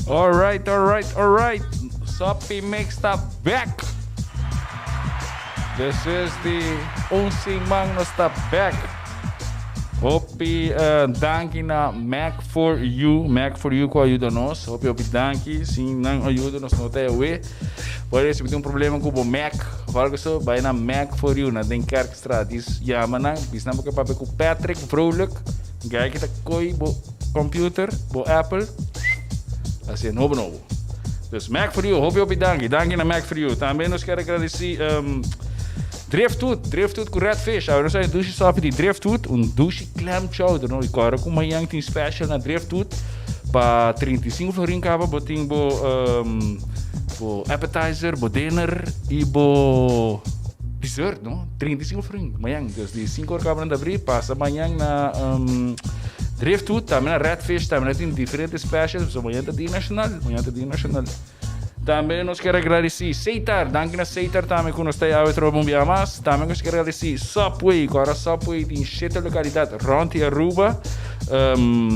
Alright, alright, alright. Soppy Mix ta back. Despues di un siman nos ta back. Hopi danki na Mac for You, Mac for You ku a yuda nos. Hopi hopi danki. Sin nan ayuda nos no ta awe. Por si bo tin un problema ku bo Mac of algo so, bai na Mac for You na den Kerkstraat. Dis yama nan, bisa nan bo ke papia ku Patrick Vrolijk. Guy ki ta koi bo computer, bo Apple, hasié nobo nobo. Dus Mac for You, hopi hopi danki. Danki na Mac for You. Tambe nos kier agradeci Driftwood, Driftwood ku Red Fish. Awe nos a dushi sopi di Driftwood, un dushi clam chowder, no? I kòrda ku mañan tin special na Driftwood pa 35 florin kaba bo tin bo bo appetizer, bo dinner i bo dessert, no? 35 florin mañan. Dus di 5 or kaba nan ta abri, pasa mañan na Driftwood, tambe na Red Fish, tambe nan tin diferente specials, so mañan ta dia nacional, mañan ta dia nacional. Tambe nos kier agradeci Seitar, danki na Seitar tambe cu nos ta awe trobe un bia mas. Tambe nos kier agradeci Subway, cu ora Subway tin shete localidad rond di Aruba,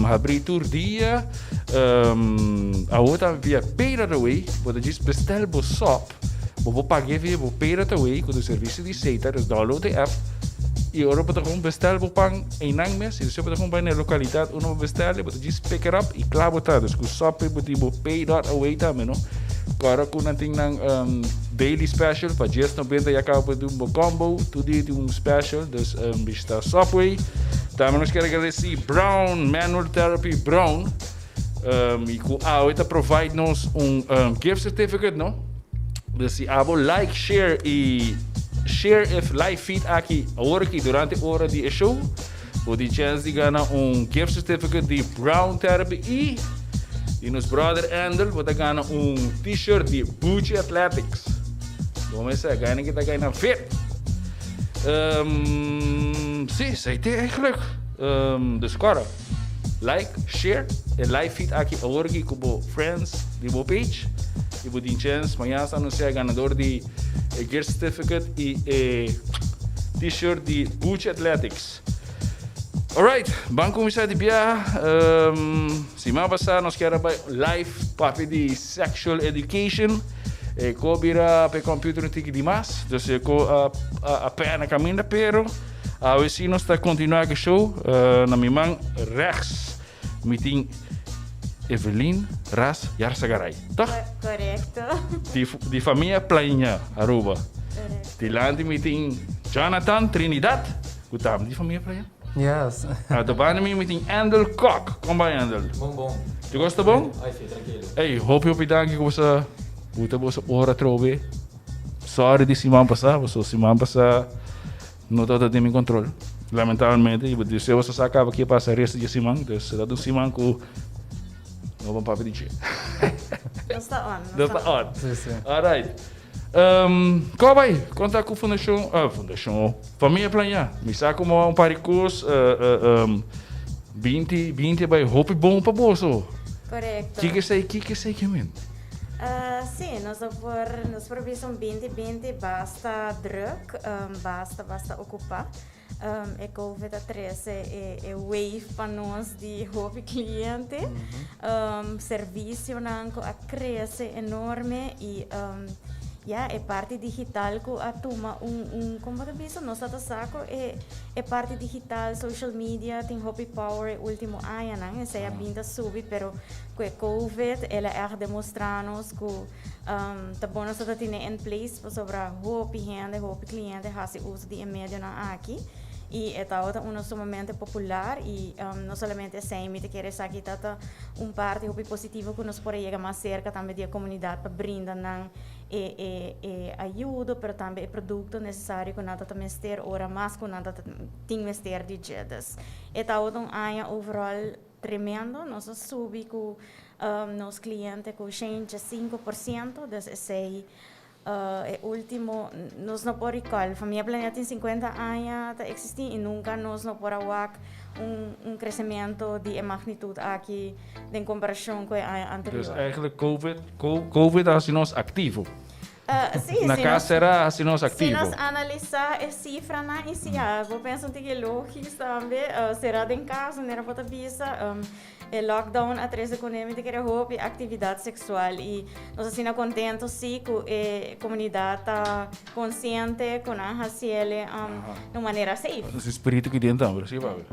habri tur dia. Awo ta via Pay.away, bo ta djis bestel bo sub, bo por pag'e via bo Pay.away cu ta servicio di Seitar, dus download e app y ora bo ta con bestel bo pan eynan mes y despues bo ta con bay na e localidad unda bo bestel y bo ta djis pick it up y cla bo ta. Dus cu Subway bo tin bo Pay.away tambe no. Cu ora cu nan tin nan daily special pa dies noventa ya caba bo tin bo combo, tur dia tin un special, dus bishita Subway. Tambe nos kier agradeci Brown Manual Therapy Brown y cu awe ta provide nos un gift certificate no. Dus si abo like, share y share e live feed aki awor aki durante ora di e show, bo tin chance di gana un gift certificate di Brown Therapy y di nos brother Andel bo ta gana un t-shirt di Buchi Athletics. Bo mester gana ki ta gana fit. Sí, esei te eigenlijk. Dus kòrda, like, share e live feed aki awor aki ku bo friends di bo page i bo tin chance mañana sa anunsiá e ganador di e gift certificate i e t-shirt di Buchi Athletics. Alright, ban kuminsá di biaha. Siman pasá nos kier a bai live papia di sexual education. E ko bira pa e computer un tiki di mas, dus e ko a pena na caminda, pero awe si nos ta continua cu e show. Na mi man rechts mi tin Evelyn Ras Yarzagaray, toch? Correcto. Di famia Plaiña, Aruba. Correcto. Dilanti mi tin Jonathan Trinidad, cu tambe di famia Plaiña. Yes. Anto banda mi mi tin Endel Kok. Kon bai Endel? Bon bon. Te kos ta bon? Ai si, trankilo. Ey, hopi hopi danki ku boso buta boso ora atrobe. Sorry di siman pasá, paso siman pasá no tabata den mi kontrol. Lamentablemente, i bo si boso sa kaba ke pasa resto di e siman, dus ta un siman ku no bon papia di dje. Nos ta on. Nos ta on. Si, si. Alright. Kon bai? Kon ta ku fundashon, fundashon, Famia Plania? Mi sa komo un par di kos 20, 20 bai hopi bon pa boso. Korekto. Kiko esei, kiko esei ke men? Si, nos a por, nos por bisa un 20, 20 basta druk, basta, basta okupá. E covid a trese e wave pa nos di hopi cliente. Servicionan cu a crece enorme y ya e parti digital cu a tuma un un como ta bisa nos ta ta sa cu e e parti digital social media tin hopi power e ultimo añanan esey a bin ta subi pero cu e covid el a echt demostra nos cu Ta bon nos ta tene in place pasobra hopi hende, hopi cliente haci uso di e medionan aki y e tabata uno sumamente popular y no solamente esey mi ta kere esaki ta ta un parti hopi positivo cu nos por a yega mas cerca tambe di e comunidad pa brinda nan e e e ayudo pero tambe e producto necesario cu nan ta ta mester ora mas cu nan ta tin mester di dje. Dus e tabata un aña overall tremendo, nos a subi cu nos cliente cu 105%, dus esey e ultimo, nos no por recall, Famia Planea tin 50 aña ta existi y nunca nos no por a wak un un crecemento di e magnitud aki den comparacion cu e aña anterior. Dus eigenlijk covid, covid a haci nos activo. Sí, Na si cas nos, será si nos si activo. nos analisa e cifranan y si ya bo pensa un tiki logisch tambe, será den cas manera bo ta bisa, e lockdown a trece cune mi ta kere hopi actividad sexual y nos asina contento si cu e comunidad ta consciente cu nan haciele na un manera safe. Nos espiritu ki den tambe, si papi?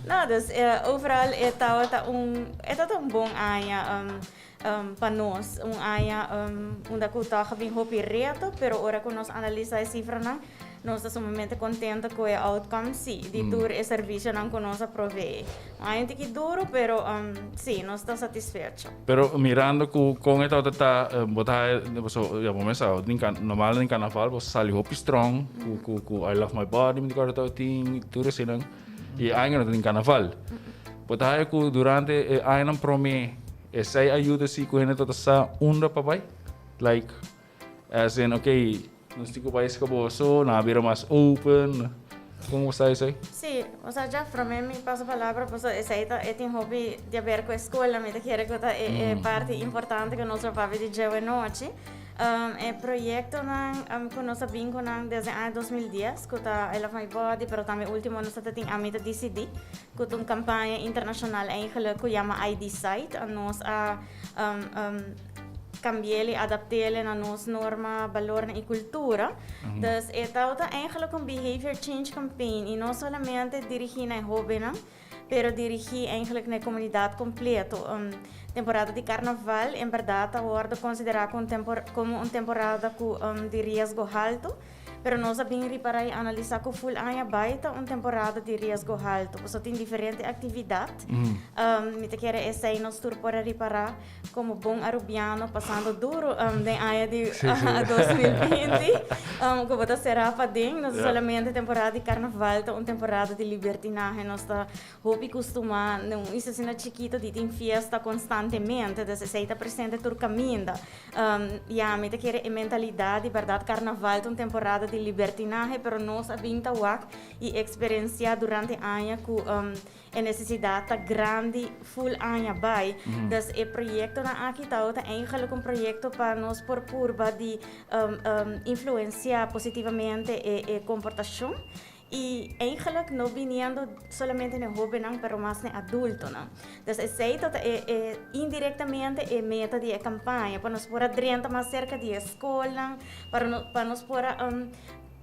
No, dus overal e tabata un, e tabata un bon aña. Pa nos un aña unda cu toch a bin hopi reto, pero ora cu nos analisa e cifranan, nos ta sumamente contento cu e outcome, si, di tur e servicionan cu nos a provee. Un aña un tiki duro, pero si, nos ta satisfecho. Pero mirando cu con e tabata ta, bo ta haya, paso ya bo mes sa, den normal den carnaval bo sali hopi strong cu I love my body, mi ta acorda tabatin, tur eseinan, y e aña no ta den carnaval. Bo ta haya cu durante e añanan prome Esei a yuda si ku hende ta sa unda pa bai? Like, as in, okay, nos tin ku bai esca boso, nan a bira mas open. Kon bo sa esei? Sí, osea dja prome mi pasa palabra pasobra esei ta e tin hopi di haber ku e skola, mi ta kere ku ta e parti importante ku nos lo papia di dje awenochi. E proyektonan ku nos a bin ku nan desde aña 2010 ku ta I Love My Body pero tambe ultimo nos ta tin Ami Ta Disidí ku ta un kampaña internashonal eigenlijk ku yama I Decide. Nos a kambi'el i adapt'el na nos norma, balornan i kultura. Dus e tabata eigenlijk un behavior change campaign i no solamente dirigí na e hóbennan, pero dirigí eigenlijk na e komunidat kompleto. Temporada di karnaval en bèrdat ta wòrdu konsiderá komo un temporada ku di riesgo haltu. Pero nos a bin ripará i analisá ku ful aña bai ta un temporada di riesgo haltu, pasobra tin diferente aktividat. Mi ta kere esei nos tur por a ripará komo bon arubiano pasando duru den aña di 2020, ku bo ta será paden. No ta solamente temporada di karnaval ta un temporada di libertinahe, nos ta hopi kustumá den un isla asina chikito di tin fiesta konstantemente, dus esei ta presente tur kaminda. Ya, mi ta kere e mentalidat di bèrdat karnaval ta un temporada di libertinahe, pero nos a bin ta wak i eksperensiá durante aña ku e nesesidat ta grandi ful aña bai. Dus e proyektonan aki tabata eigenlik un proyekto pa nos por purba di influensiá positivamente e komportashon. I eigenlijk no biniendo solamente n'e hobennan pero mas n'e adultonan. Dus esei ta e e indirectamente e meta di e campaña, pa nos por a drenta mas cerca di e scolnan, para no pa nos por a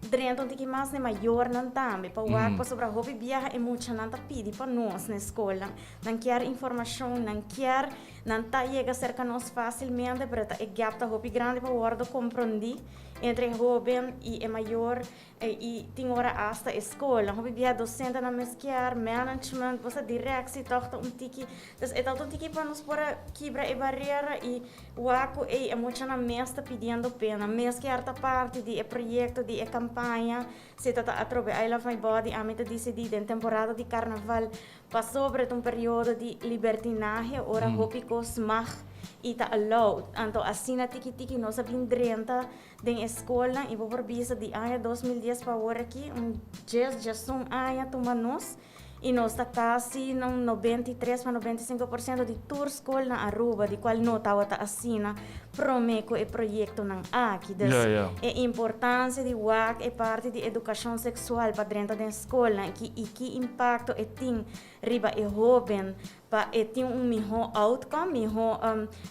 drenta un tiki mas n'e mayornan tambe, pa wak pasobra hopi biaha e muchanan ta pidi pa nos n'e scolnan. Nan kier informacion, nan kier, nan ta yega cerca nos facilmente pero ta e gap ta hopi grandi pa wordo comprendi entre e hoben y e mayor. I tin ora asta e skol, nan hopi bia dosentenan mes kier, management, bo sa directie tòg ta un tiki. Dus e ta un tiki pa nos por a kibra e barera i wak ku ey e muchanan mes ta pidiendo p'e, nan mes kier ta parti di e proyekto, di e kampaña. Si ta ta atrobe I Love My Body, ami ta disidí den temporada di karnaval Pasobra ta un periodo di libertinahe ora hopi kos mag i ta allowed. Anto asina tiki tiki nos a bin drenta den e skolnan i bo por bisa di aña 2010 pa awor aki un djes djesun aña tuma nos i nos ta kasi na un 93 pa 95% di tur skol na Aruba di kual no tabata asina prome ku e proyektonan aki. Dus e importansia di wak e parti di edukashon seksual pa drenta den skolnan ki i ki impakto e tin riba e hóben pa e tin un mihó outcome, mihó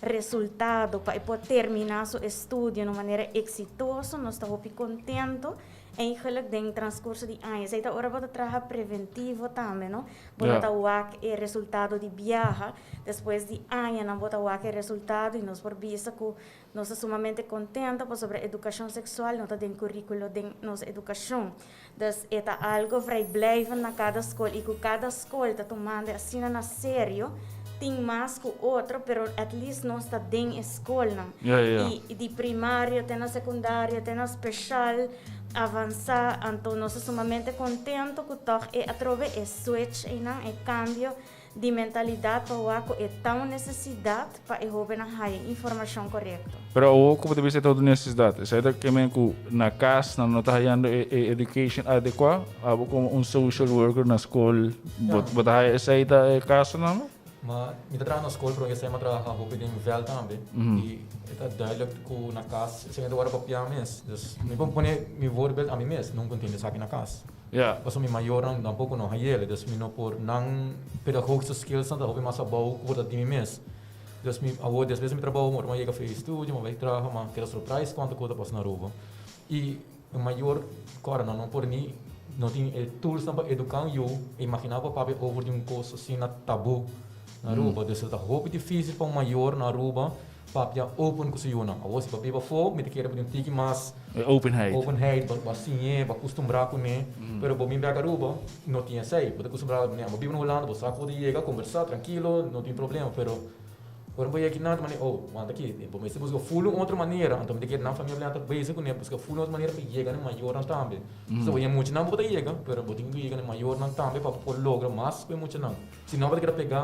resultado pa e por terminá su estudio na un manera eksitoso. Nos ta hopi kontento eigenlijk den transkurso di aña. Esei ta ora bo ta traha preventivo tambe, no? Bo no ta wak e resultado di biaha, despues di añanan bo ta wak e resultado i nos por bisa ku nos ta sumamente kontento pasobra edukashon seksual no ta den kurikulo den nos edukashon. Dus e ta algo vrijblijvend na kada skol i ku kada skol ta tumando e asina na serio, tin mas ku otro pero at least nos ta den e skolnan. I di primario te na sekundario te na speshal avansá, anto nos ta sumamente kontento ku tòg e atrobe e switch einan, e kambio di mentalidat pa wak ku e ta un nesesidat pa e hóbennan haya informashon korekto. Pero awor ku bo ta bisa e ta un nesesidat, esei ta ke men ku na kas nan no ta hayando e education adekuá? Abo komo un social worker na skol bo ta haya esei ta e kasonan? Ma mi ta traha na skol, pero esei mi a traha hopi den veld tambe. I e ta duidelijk ku na kas esei ta wòrdu papiá mes. Dus mi por pone mi voorbeeld ami mes, nunka tin esaki na kas. Pasobra mi mayornan tampoko no hayele, dus mi no por, nan pedagogische skillsnan ta hopi mas abou ku por ta di mi mes. Dus mi awor despues di mi trabou mi a yega for e studio, mi a bai traha, mi a keda surprise kuantu kos ta pasa na Aruba. I e mayor kòrda nan no por ni no tin e toolsnan pa eduká un yu, imaginá bo papia over di un kos asina tabú na Aruba. Dus e ta hopi difísil pa un mayor na Aruba papia open ku su yunan. Awor si bo biba afó mi ta kere bo tin un tiki mas E openheid. openheid, bo a siñ'é, bo a kustumbrá kuné. Pero bo bin bèk Aruba no tin esei. Bo ta kustumbrá, bo biba na Hulanda bo sa ku bo ta yega kombersá trankilo, no tin problema, pero Ora bo yega aki nan ta manda oh wanta aki bo mester buska ful un otro manera anto mi ta kere nan famia ta bezig kuné buska ful un otro manera pa yega na mayornan tambe so bo muchanan bo ta yega pero bo tin ku yega na mayornan tambe pa bo por logra mas ku e muchanan si no bo ta keda pega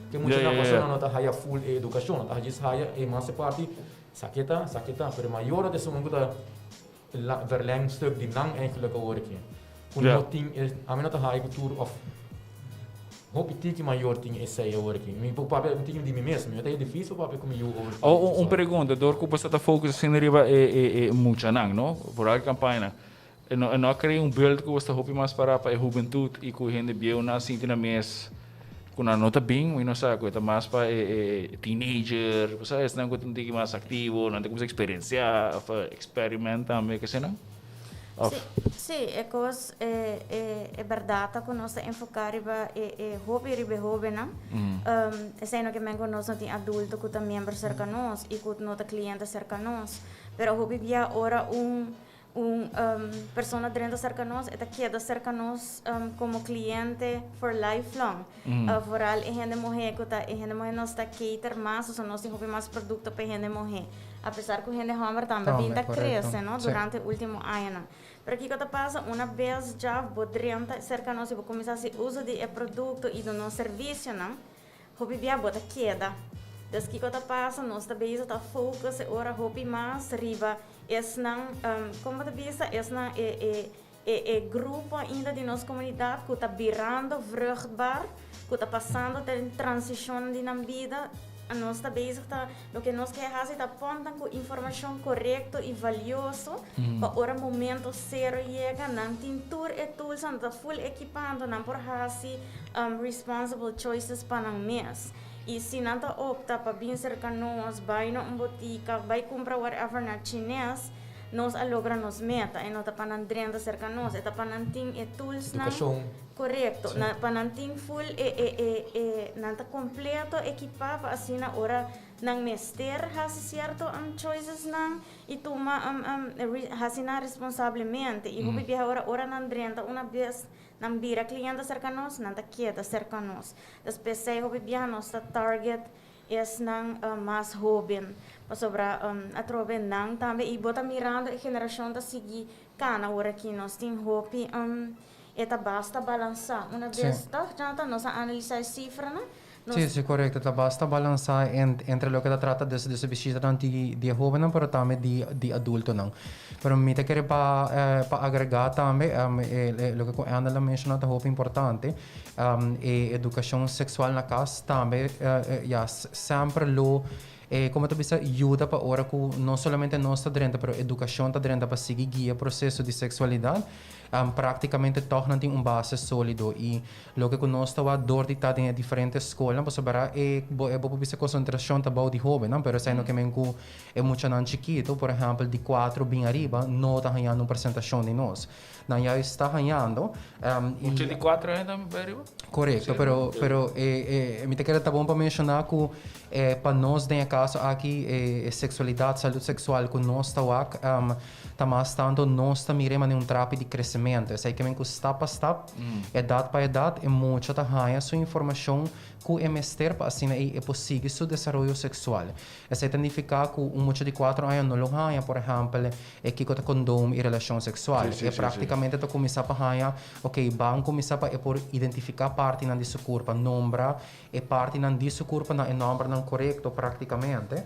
ku e muchanan pasobra nan no ta haya ful e edukashon nan ta djis haya e mas e parti sa ke ta sa ke ta pero e mayornan ta esun ku ta verlengstuk di nan eigenlijk awor aki. Ku no tin e, ami no ta haya ku tur of hopi tiki mayor tin esei awor aki. Mi por papia un tiki di mi mes, mi ta difícil papia ku mi yu over. Oh, un pregunta, dor ku bo sa ta focus asina riba e e e muchanan, no? Vooral e kampañanan. E no e no a krea un beeld ku bo sta hopi mas pará pa e hubentut i ku hende bieunan a sinti nan mes Ku nan no ta bin, mi no sa ku e ta mas pa e e teenager, bo sa esnan ku ta un tiki mas aktivo, nan ta kuminsá eksperensiá òf eksperimènt tambe ke eseinan? Òf. Sí, sí, e kos e e e bèrdat ta ku nos ta enfoká riba e e hopi riba e hóbennan. Esei no ke men ku nos no tin adulto ku ta miembro serka nos i ku no ta kliente serka nos, pero hopi bia ora un Un persona drenta serka nos, e ta keda serka nos komo kliente for lifelong. Vooral e hende muhé ku ta e hende muhé nos ta cater mas, osea nos tin hopi mas produkto pa e hende muhé. Apesar ku hende hòmber tambe a bin ta krese, no, durante e último añanan. Pero kiko ta pasa, una bes dja bo drenta serka nos i bo kuminsá hasi uso di e produkto i di nos servisionan, Hopi bia bo ta keda. Dus kiko ta pasa, nos ta bezig ta focus e ora hopi mas riba esnan, kon bo ta bisa, esnan e e e e grupo ainda di nos komunidat ku ta birando vruchtbaar, ku ta pasando den transishon di nan bida. Nos ta bezig ta, loke nos ke hasi ta pon nan ku informashon korekto i valioso pa ora momento sero yega nan tin tur e tools, nan ta full ekipá, anto nan por hasi Responsible choices pa nan mes. Y si nan ta opta pa bin cerca nos, bay na un botica, bay cumpra whatever na chines, nos a logra nos meta. E no ta pa nan drenta cerca nos, e ta pa nan tin e toolsnan. Educacion. Correcto. Si. Pa nan tin full e, e, e, e, nan ta completo equipa pa asina ora nan mester haci cierto choicesnan y tuma haci nan responsablemente. Y hopi biaha ora, ora nan drenta una bes Nan bira kliente serka nos, nan ta keda serka nos. Dus p'esei hopi biaha nos ta target esnan mas hóben, pasobra atrobe nan tambe i bo ta mirando e generashon ta sigui kana ora aki nos tin hopi e ta basta balansá. Una bes tòg Jonathan nos a analisá e sifranan. Nos. Sí, sí, korekto. Ta basta balansá entre loke ta trata di su bishitanan di e hóbennan pero tambe di di adultonan. Pero mi ta kere pa pa agregá tambe loke ku Andel a menshoná ta hopi importante, e edukashon seksual na kas tambe ya semper lo komo ta bisa yuda pa ora ku no solamente nos ta drenta pero edukashon ta drenta pa sigui guia proseso di seksualidat. Práktikamente tòg nan tin un base sólido i loke ku nos ta wak dor di ta den e diferente skolnan pasobra e bo e bo por bisa konsentrashon ta bou di hóbennan pero esei no ke men ku e muchanan chikitu por ehèmpel di kuatro bin ariba no ta hañando un presentashon di nos. Nan juist ta hañando i. Mucha di kuatro aña tambe bai ariba? Korekto pero pero e e mi ta kere ta bon pa menshoná ku pa nos den e kaso aki e seksualidat salud seksual ku nos ta wak Ta mas tanto nos ta mir'é manera un trapi di kresementu. Esei ke men ku stap pa stap, edat pa edat, e mucha ta haña su informashon ku e mester pa asina ei e por sigui su desaroyo seksual. Esei ta nifiká ku un mucha di kuatro aña no lo haña, por ehèmpel, e kiko ta kondom i relashon seksual. E praktikamente ta kuminsá pa haña, oke, ban kuminsá pa e por identifiká partinan di su kurpa, nombra e partinan di su kurpa na e nòmbernan korekto praktikamente.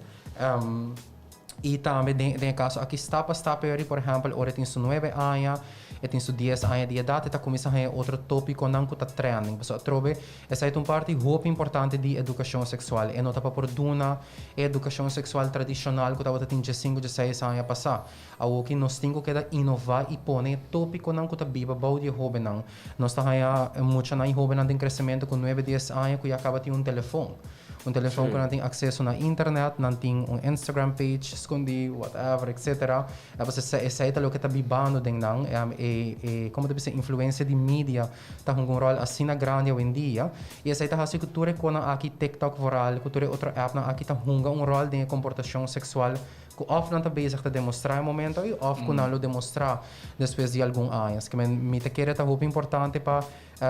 I tambe den e kaso aki stap pa stap e por ehèmpel ora e tin su nuebe aña, e tin su dies aña di edat e ta kuminsá haña otro tópikonan ku ta trending. Pasobra atrobe esei ta un parti hopi importante di edukashon seksual. E no ta pa por duna e edukashon seksual tradishonal ku tabata tin diesinku, dieseis aña pasá. Awoki nos tin ku keda inová i pone e tópikonan ku ta biba bou di e hóbennan. Nos ta haña muchanan i hóbennan den kresementu ku nuebe, dies aña ku ya kaba tin un telefon. Un telefon ku nan tin akseso na internet, nan tin un Instagram page skondí, whatever, etcetera. Pasobra esei ta loke ta bibando den nan. E, e, komo ta bisa, influensia di media ta hunga un ròl asina grandi awendia. I esei ta hasi ku tur e konan aki, TikTok vooral, ku tur e otro appnan aki ta hunga un ròl den e komportashon seksual ku òf nan ta bezig ta demostrá e momento ei òf ku nan lo demostrá despues di algun aña. Asina ku mi ta kere ta hopi importante pa,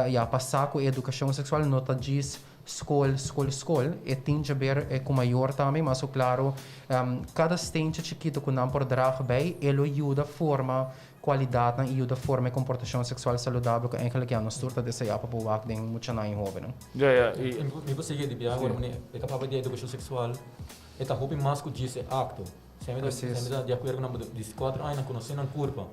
ya, pa sa ku e edukashon seksual no ta djis Skol, skol, skol, e tin djaber ku mayor tambe, mas ku klaro kada steentje chikito ku nan por draag bij e lo yuda forma kualidatnan i yuda forma e komportashon seksual saludabel ku eigenlijk ya nos tur ta deseá pa por wak den muchanan i hóbennan. Ya, ya, i. Mi por sigui di biaha ora manera e ta papia di edukashon seksual e ta hopi mas ku djis e akto. Semper ta semper ta di akuerdo ku nan bo di kuater aña nan konosé nan kurpa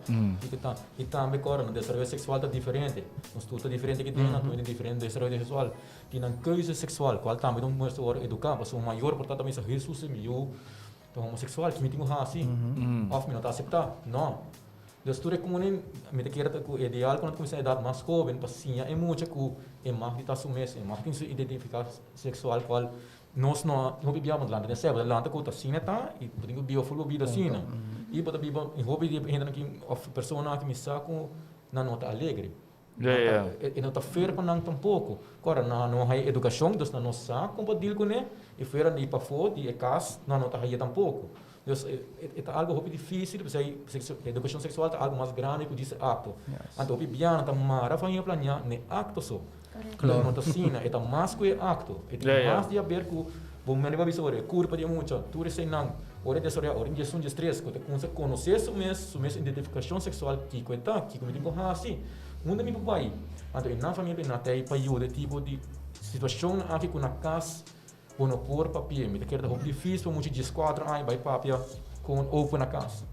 i ku ta i tambe kòrda nan desaroyo seksual ta diferente. Nos tur ta diferente aki den nan tur tin diferente desaroyo seksual. Tin nan keuze seksual kual tambe ta mester wòrdu eduká pasobra un mayor por ta ta bisa Hesus mi yu ta homoseksual ki mi tin ku hasi òf mi no ta aseptá. No. Dus tur e konen mi ta kere ta ku ideal ku nan ta kuminsá edat mas hóben pa siña e mucha ku e mag di ta su mes e mag tin su identifiká seksual kual Nos no a hopi bia bo lanta den sèl, bo ta lanta ku ta asina ta i bo tin ku biba ful bo bida asina. I bo ta biba i hopi di e hendenan ki òf personanan ki mi sa ku nan no ta alegre. E no ta fer pa nan tampoko. Kòrda nan no haña edukashon, dus nan no sa kon pa dil kuné i fuera di pafó di e kas nan no ta haña tampoko. Dus e ta algu hopi difísil p'esei edukashon seksual ta algu mas grandi ku djis e akto. Anto hopi bia nan ta mara famia planiá n'e akto so. Pero no ta asina, e ta mas ku e akto. E tin mas di haber ku bo mende bo a bisa ora e kurpa di e mucha, tur eseinan, ora e desaroyá, ora e diesun, diestres, ku ta kumsa konosé su mes, su mes identifikashon seksual, kiko e ta, kiko mi tin ku hasi, unda mi por bai. Anto e nan famia bina ta ei pa yuda e tipo di situashonnan aki ku na kas Bo no por papia. Mi ta kere ta hopi difícil pa mucha dieskuater aña bai papia ku un opa na kas.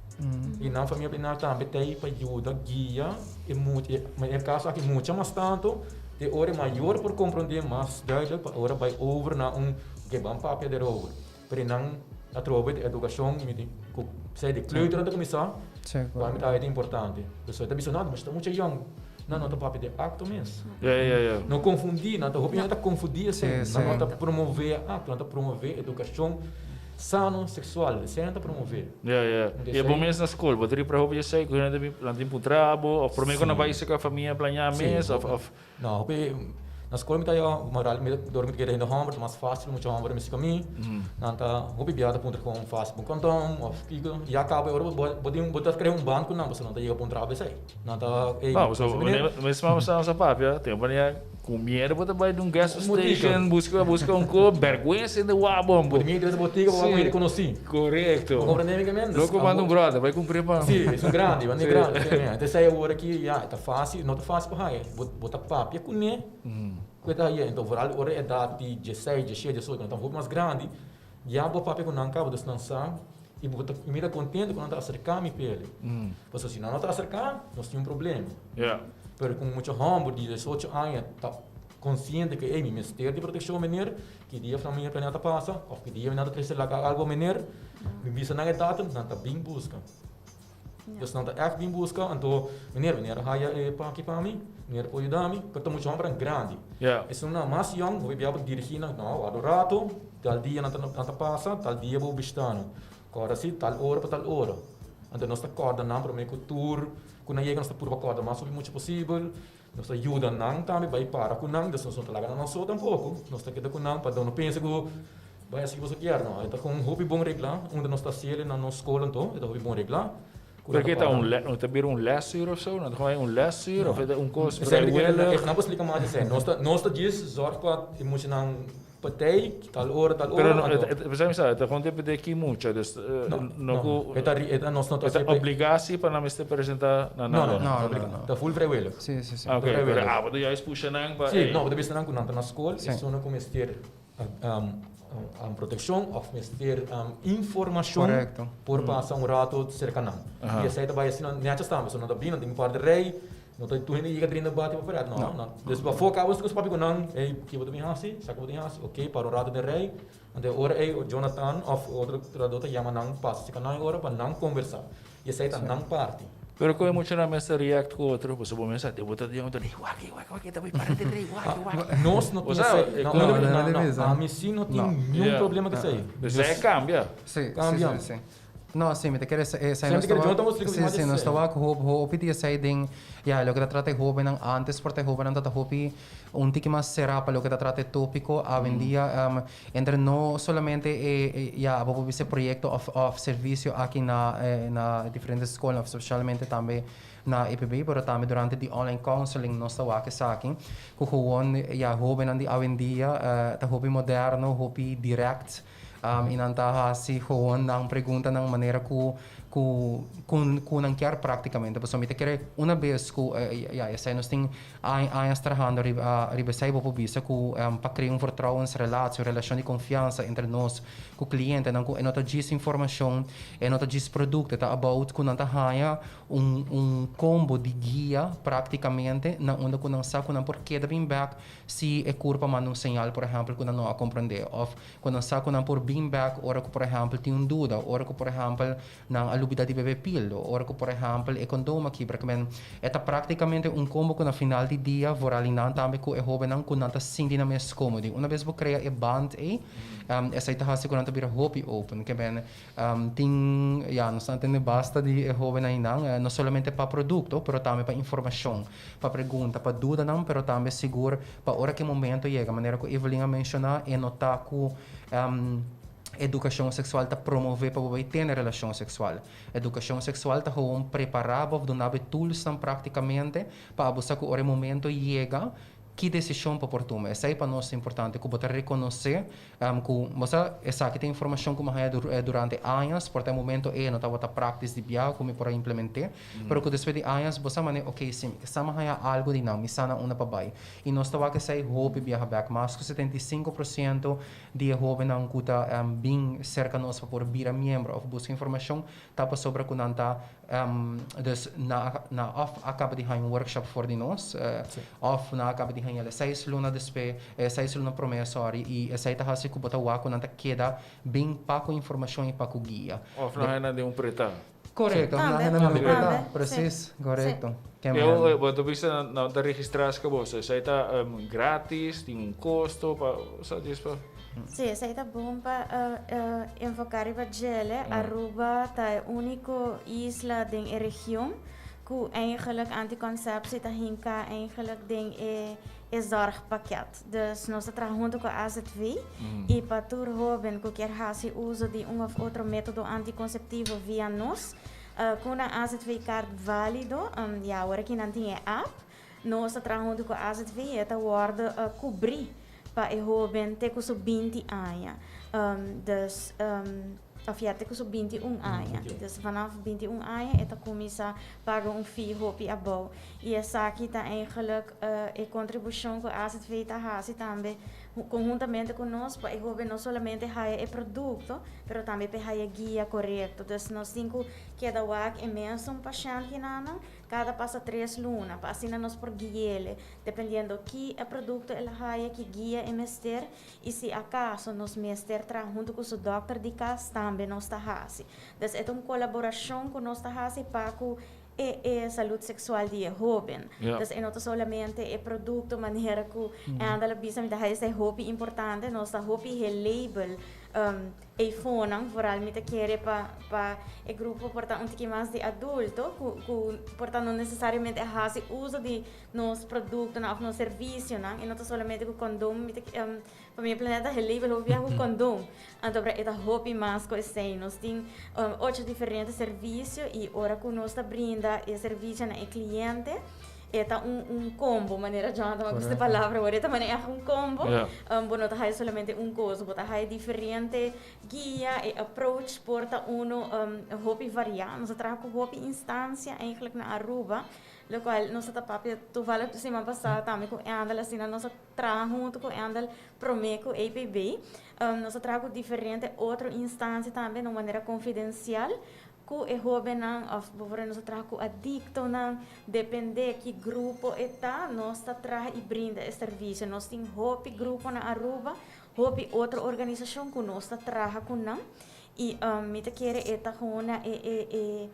I nan famia bina tambe ta ei pa yuda guia e mucha, e den e kaso aki mucha mas tantu, te ora e mayor por komprondé mas duidelijk pa ora bai over na un oke ban papia derover. Pero nan atrobe di edukashon mi tin ku sea di kleuter nan ta kuminsá, pa mi ta haña ta importante. Pasobra e ta bisa no, mi ta mucha yòn. Nan no ta papia di acto mes. No confundí, nan ta hopi hende ta confundí esei. Nan no ta promové acto, nan ta promové educacion sano sexual. Esei nan ta promové. Ya, ya. I abo mes na skol, bo ta ripara hopi esei ku hende ta bin nan tin puntra bo òf promé ku nan bai seka famia plañá mes òf òf. No, hopi na skol mi ta ya moral mi dor mi ta kere hende hòmber ta mas fásil mucha hòmber mester ku mi. Nan ta hopi bia ta puntra kon fásil pa un kondòm òf kiko. Ya kaba e ora bo bo tin bo ta krea un band ku nan pasobra nan ta yega puntra bo esei. Nan ta ey No, so mes mama sa sa papia tin un manera ku miedo bo ta bai di un gas station buska buska un ko bèrgwensa hende wak bo Bo tin miedo di botika bo wak hende konosí. Korekto. Bo komprende mi ke men? Loko manda un bròder bai kumpr'é pa. Si, esun grandi, manda e grandi. Entonces awor aki ya e ta fásil, no ta fásil pa haña. Bo ta papia kuné ku e ta haña. Enton vooral ora e edat di dieseis, diesshete, diesocho, nan ta hopi mas grandi, ya bo papia ku nan kaba, dus nan sa i bo ta mira kontento ku nan ta aserká mi p'el. Pasobra si nan no ta aserká, nos tin un problema. Pero ku mucha hòmber di diesocho aña ta konsiente ku ey mi mester di protekshon meneer, ki dia famia planea ta pasa òf ki dia mi nan ta trese laga algu meneer, mi bisa nan e datum, nan ta bin buska. Dus nan ta ègt bin buska, anto meneer, meneer a haya e paki pa mi, meneer por yuda mi, pero ta mucha hòmbernan grandi. Esunnan mas yòn, hopi bia bo dirigí nan, no, wak un rato, tal dia nan ta pasa, tal dia bo bishita nan. Kòrda si, tal ora pa tal ora. Anto nos ta kòrda nan promé ku tur ku nan yega nos ta purba kòrda mas hopi mucha posibel. Nos ta yuda nan tambe bai para ku nan, dus nos no ta laga nan so tampoko. Nos ta keda ku nan pa no pensa ku bai hasi boso kier. No, e ta kon hopi bon reglá unda nos ta hasiel na nos skol anto, e ta hopi bon reglá. Pero ke ta un lès, no ta bira un lèsuur of so? No ta kon un lèsuur of e ta un kos vrijwillig? Nan por splika mas esei. Nos ta nos ta djis zòrg pa e muchanan Partij, tal ora, tal ora. Pero no, e, e, sa, e ta gewoon depende ki mucha, dus no, no ku e ta, e ta, nos no ta e ta obligatie pa nan mester presenta na No, no, no, no, no. Ta full vrijwillig. Sí, sí, sí. Ah, oké, pero abo ta juist pusha nan pa Sí, no, bo ta bisa nan ku nan ta na skol, esun ku mester Protekshon òf mester informashon por pasa un rato serka nan. I esei ta bai asina nètjes tambe. So nan ta bini, nan tin un par di rei, no ta tur hende yega drenta bati pa pret, no. Nan des bafó kaba esei papia ku nan, ey ki bo ta bin hasi, sa ki bo tin hasi, oke para un rato den rei. Anto e ora ey Jonathan òf otro trahadó ta yama nan pasa serka nan e ora pa nan kombersá. I esei ta nan parti. Pero con e muchanan mester react cu otro, pasobra bo mester sa, bo ta di otro, ey wak, ey wak, wak, e ta bay para den rey, wak, wak. Nos no tin esey. No, no, no, no, ami si no tin niun problema cu esey. Dus esey a cambia. Si, Cambia. si, si. No, si, mi ta kere esey nos ta wak, si, si, nos ta wak hopi di esey den, ya, loke ta trata e hobennan antes por ta e hobennan ta ta hopi un tiki mas sera pa loke ta trata e topico awendia. Entre no solamente e ya bo por bisa e proyecto of of servicio aki na na diferente scolnan of specialmente tambe na EPB pero tambe durante di online counseling nos ta wak esaki cu gewoon ya hobennan di awendia ta hopi moderno hopi direct y nan ta haci gewoon nan preguntanan manera cu cu cu nan kier practicamente pasobra mi ta kere una bes cu ya esey nos tin Añas trahando riba riba esei bo por bisa ku pa krea un vertrouwensrelatie, un relashon di konfiansa entre nos ku klientenan ku e no ta djis informashon, e no ta djis produkto, e ta about ku nan ta haña un un kombo di guia praktikamente na unda ku nan sa ku nan por keda bin bèk si e kurpa manda un señal por ehèmpel ku nan no a komprendé òf ku nan sa ku nan por bin bèk ora ku por ehèmpel tin un duda, ora ku por ehèmpel Nan a lubida di bebe pil, ora ku por ehèmpel e kondom a kibra. Kimen e ta práktikamente un kombo ku na final di dia vooral i nan tambe ku e hóbennan ku nan ta sinti nan mes kómodo. Una bes bo krea e band ei, esei ta hasi ku nan ta bira hopi open. Kimen tin, ya, nos ta tende basta di e hóbennan einan, no solamente pa produkto, pero tambe pa informashon, pa pregunta, pa dudanan, pero tambe sigur pa ora ku e momento yega. Manera ku Evelyn a menshoná, e no ta ku. Edukashon seksual ta promové pa bo bai tene relashon seksual. Edukashon seksual ta gewoon prepará bo òf duna bo e toolsnan praktikamente pa abo sa ku ora e momento yega ki desishon pa por tuma. Esei pa nos ta importante, ku bo ta rekonosé ku bo sa esaki ta informashon ku mi a haña durante añas, por ta e momento ei no tabata praktis di biaha ku mi por a implement'é, pero ku despues di añas bo sa manera oke si mi ke sa mi a haña algu di nan, mi sa na unda pa bai. I nos ta wak esei hopi biaha bèk, mas ku 75% Di e hóbennan ku ta bin serka nos pa por bira miembro òf buska informashon ta pasobra ku nan ta dus na na òf a kaba di haña un workshop for di nos òf nan a kaba di haña el e seis luna despe e seis luna promé sòri i esei ta hasi ku bo ta wak ku nan ta keda bin pa ku informashon i pa ku guia. Òf nan haña nan den un pretá. Korekto, nan haña nan den un pretá, presis, korekto. Eu bo ta bisa nan ta registrá esaki bo, esei ta gratis, tin un kosto pa sa djis pa. Sí, esei ta bon pa enfoká riba djele. Aruba ta e úniko isla den e region ku eigenlijk antikonsepsie ta hinká eigenlijk den e e zorgpakket. Dus nos ta traha huntu ku AZV i pa tur hóben ku kier hasi uso di un òf otro método antikonseptivo via nos, Ku nan AZV kaart válido, ya awor aki nan tin e app, nos ta traha huntu ku AZV i e ta wòrdu kubrí pa e hóben te ku su 20 aña. Dus, òf ya te ku su 21 aña. Dus vanaf 21 aña e ta kuminsá paga un fee hopi abou. I esaki ta eigenlijk e kontribushon ku AZV ta hasi tambe konhuntamente ku nos pa e hóben no solamente haya e produkto, pero tambe pa e haya guia korekto. Dus nos tin ku keda wak e mesun pashènt kinanan kada pasa tres luna pa asina nos por gui'ele dependiendo ki e produkto el a haya, ki guia e mester i si akaso nos mester traha huntu ku su dòkter di kas tambe nos ta hasi. Dus e ta un kolaborashon ku nos ta hasi pa ku e e salud seksual di e hóben. Dus e no ta solamente e produkto manera ku Andel a bisa mi ta haya esei hopi importante, nos ta hopi he label eifonan, vooral mi ta kere pa pa e grupo por ta un tiki mas di adulto ku ku por ta no nesesariamente a hasi uso di nos produktonan òf nos servisionan, e no ta solamente ku kondom mi ta Pa mi e planeta he label hopi biaha ku kondom. Anto e ta hopi mas ku esei. Nos tin ocho diferente servisio i ora ku nos ta brinda e servisio na e kliente. E ta un un combo, manera Jonathan a gusta e palabra awor, e ta manera echt un combo. Bo no ta haya solamente un cos, bo ta haya diferente guia, e approach por ta uno hopi varia. Nos a traha cu hopi instancia eigenlijk na Aruba, locual nos a ta papia toevallig de siman pasa tambe cu Endel, asina nos a traha hunto cu Endel prome cu APB. Nos a traha cu diferente otro instancia tambe na un manera confidencial Ku e hóbennan òf bo nos ta traha ku adiktonan, dependé ki grupo e ta, nos ta traha i brinda e servisio. Nos tin hopi grupo na Aruba, hopi otro organisashon ku nos ta traha ku nan i mi ta kere e ta hona e e e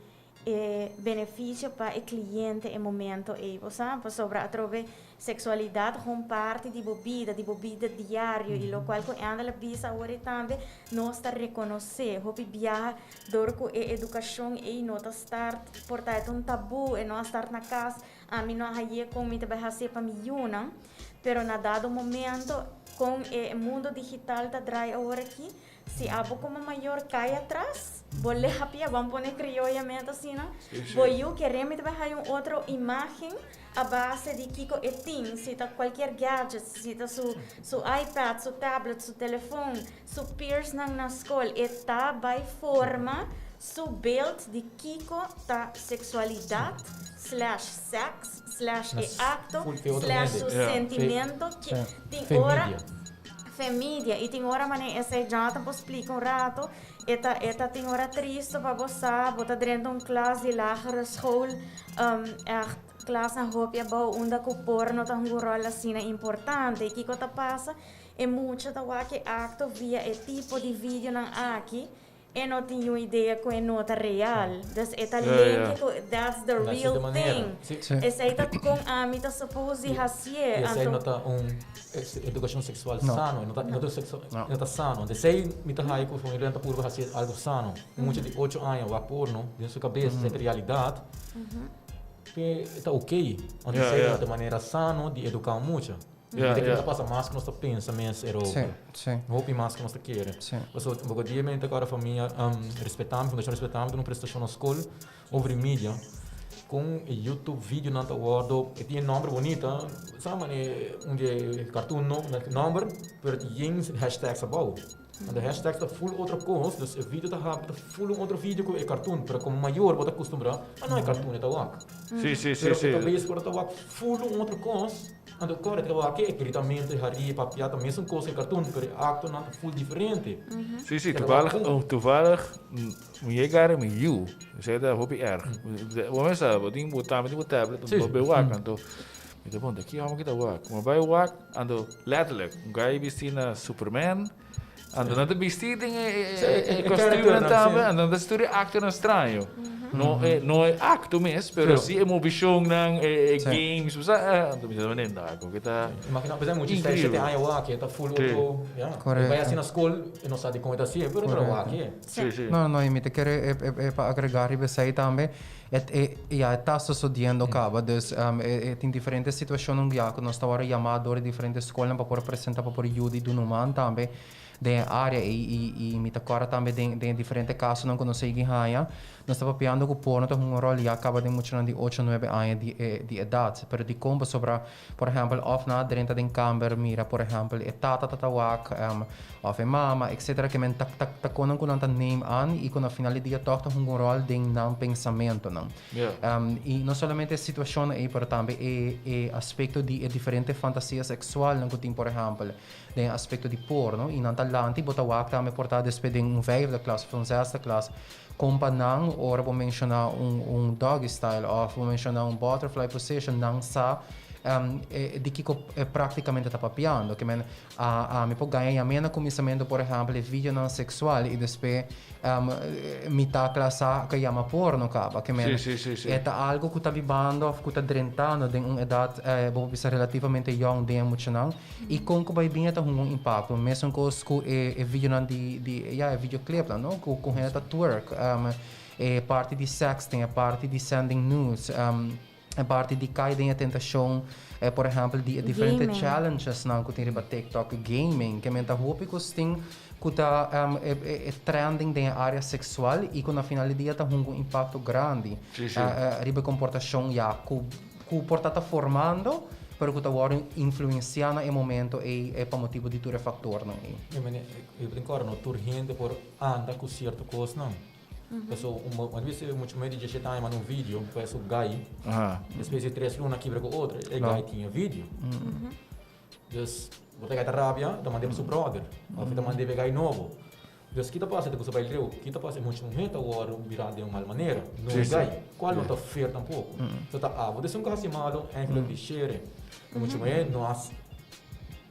e benefisio pa e kliente e momento ei, bo sa, pasobra atrobe Sexualidad hon parti di bo bida, di bo bida diario y locual cu Endel a bisa awor y tambe nos ta reconoce hopi biaha door cu e educacion ey no ta start por ta e ta un tabu e no a start na cas ami no a haye con mi ta bay haci pa mi yunan pero na dado momento con e mundo digital ta draai awor aki Si abo como mayor cay atras, bo leha pia, ban pone crioyamente asina, bo yu kere mi ta bay haya un otro imagen a base di kico e tin, si ta cualkier gadget, si ta su su iPad, su tablet, su telefon, su peersnan na scol, e ta bay forma su beeld di kico ta sexualidad slash sex slash e acto slash su sentimento, tin ora. Femidia y tin ora mane esey Jonathan por splica un rato e ta e ta tin ora tristo pa bo sa bo ta drenta un klas di lagere school echt klasnan hopi abou unda cu porno ta hunga un rol asina importante y kico ta pasa e mucha ta wak e acto via e tipo di videonan aki E no tin niun idea cu e no ta real. Dus e ta linki cu that's the real thing. Esey ta con ami ta suppose di hacié. Y esey no ta un educacion sexual sano. E no ta sano. Esey mi ta haya cu familianan ta purba haci algo sano. Un mucha di ocho aña wak porno den su cabeza esey ta realidad. E ta ok. Want esey no ta manera sano di educa un mucha. Mi ta kere ta pasa mas ku nos ta pensa mes erover. Hopi mas ku nos ta kere. Pasobra un poko dia mi ta kòrda famia Respetami, Fundashon Respetami duna un presentashon na skol over di media kon e YouTube videonan ta wòrdu, e tin e nòmber bunita, sa manera un di e cartoon nòmber, pero tin yen hashtags abou. Anto hashtags ta full otro kos, dus e video ta habri ta full un otro video ku e cartoon, pero komo mayor bo ta kustumbrá, ah no e cartoon e ta wak. Sí, sí, sí, Pero sí. e kabes ku ora ta wak full un otro kos, anto kòrda e ta wak e gritamentu, e harí, e papiá ta mesun kos ku e cartoon, pero e aktonan ta full diferente. Sí, sí, toevallig, toevallig mi yega mi yu, esei ta hopi erg. Bo mes sa, bo tin bo tambe tin bo tablet, bo bay wak, anto mi ta puntra, ki hòmber ki ta wak? Mi bai wak, anto letterlijk, un guy bisti na Superman, anto nan ta bisti den e kostuumnan tambe, anto nan ta hasi tur e aktonan straño. No e no e akto mes, pero si e movishonnan, e games, bo sa, anto mi ta mende, no, kon ke ta Imagina, por ejemplo, mucha seis, shete aña wak, e ta full otro, ya. E bai hasi na skol, e no sa dikon e ta hasié, pero e ta wak e. Sí, sí. No, no, i mi ta kere pa agregá riba esei tambe. Et e ya e ta sosodiendo caba, dus e e tin diferente situacionnan ya cu nos ta worde yama door di diferente scolnan pa por presenta pa por yuda y duna un man tambe den e area ey y y mi ta corda tambe den den e diferente casonan cu nos a yegi haya nos ta papiando cu porno ta hunga un rol ya caba den muchanan di ocho nuebe aña di e di edad pero dicon pasobra Por ehèmpel, òf nan a drenta den kamber mira por ehèmpel e tata ta ta wak òf e mama etcetera ke men ta ta ta konan ku nan ta neem an i ku na final di dia tòg ta hunga un ròl den nan pensamentonan. I no solamente e situashonnan ei pero tambe e e aspekto di e diferente fantasia seksualnan ku tin por ehèmpel den e aspekto di porno i nan ta lanta i bo ta wak tambe por ta despues den un vijfde klas òf un zesde klas Kon pa nan ora bo menshoná un un doggy style òf bo menshoná un butterfly position nan sa di kiko praktikamente ta papiando. Ke men a ami por gaña yam'é na kuminsamentu por ehèmpel e videonan seksual i despues mitá klas sa ku e yama porno kaba. Ke men e ta algu ku ta bibando òf ku ta drentando den un edat bo por bisa relativamente yòn den e muchanan. I kon ku bai bin e ta hunga un impakto. Mesun kos ku e e videonan di di ya e videoclipnan no ku ku hende ta twerk e parti di sexting e parti di sending nudes e parti di kai den e tentashon por ehèmpel di e diferente challengesnan ku tin riba tiktok gaming ke men ta hopi kos tin ku ta e trending den e área seksual i ku na final di dia ta hunga un impakto grandi riba e komportashon ya ku. ku por ta ta formando, pero ku ta wòrdu influensiá na e momento ei pa motibu di tur e faktornan ei. Mi mene, e tin kòrda no tur hende por anda ku sierto kosnan. Paso un bes mucha muhé di diesshete aña manda un video pa su gai, despues di tres luna kibra ku otro, e gai tin e video. Dus bo ta gai ta rabia, ta mand'é pa su bròder òf e ta mand'é pa e gai nobo. Dus ki ta pasa ta kusa bai leu, ki ta pasa e mucha muhé ta wòrdu mirá den un mal manera, no e gai, kual no ta fair tampoko. So ta abo ta esun ku hasi malu, eigenlijk di shere. E mucha muhé no a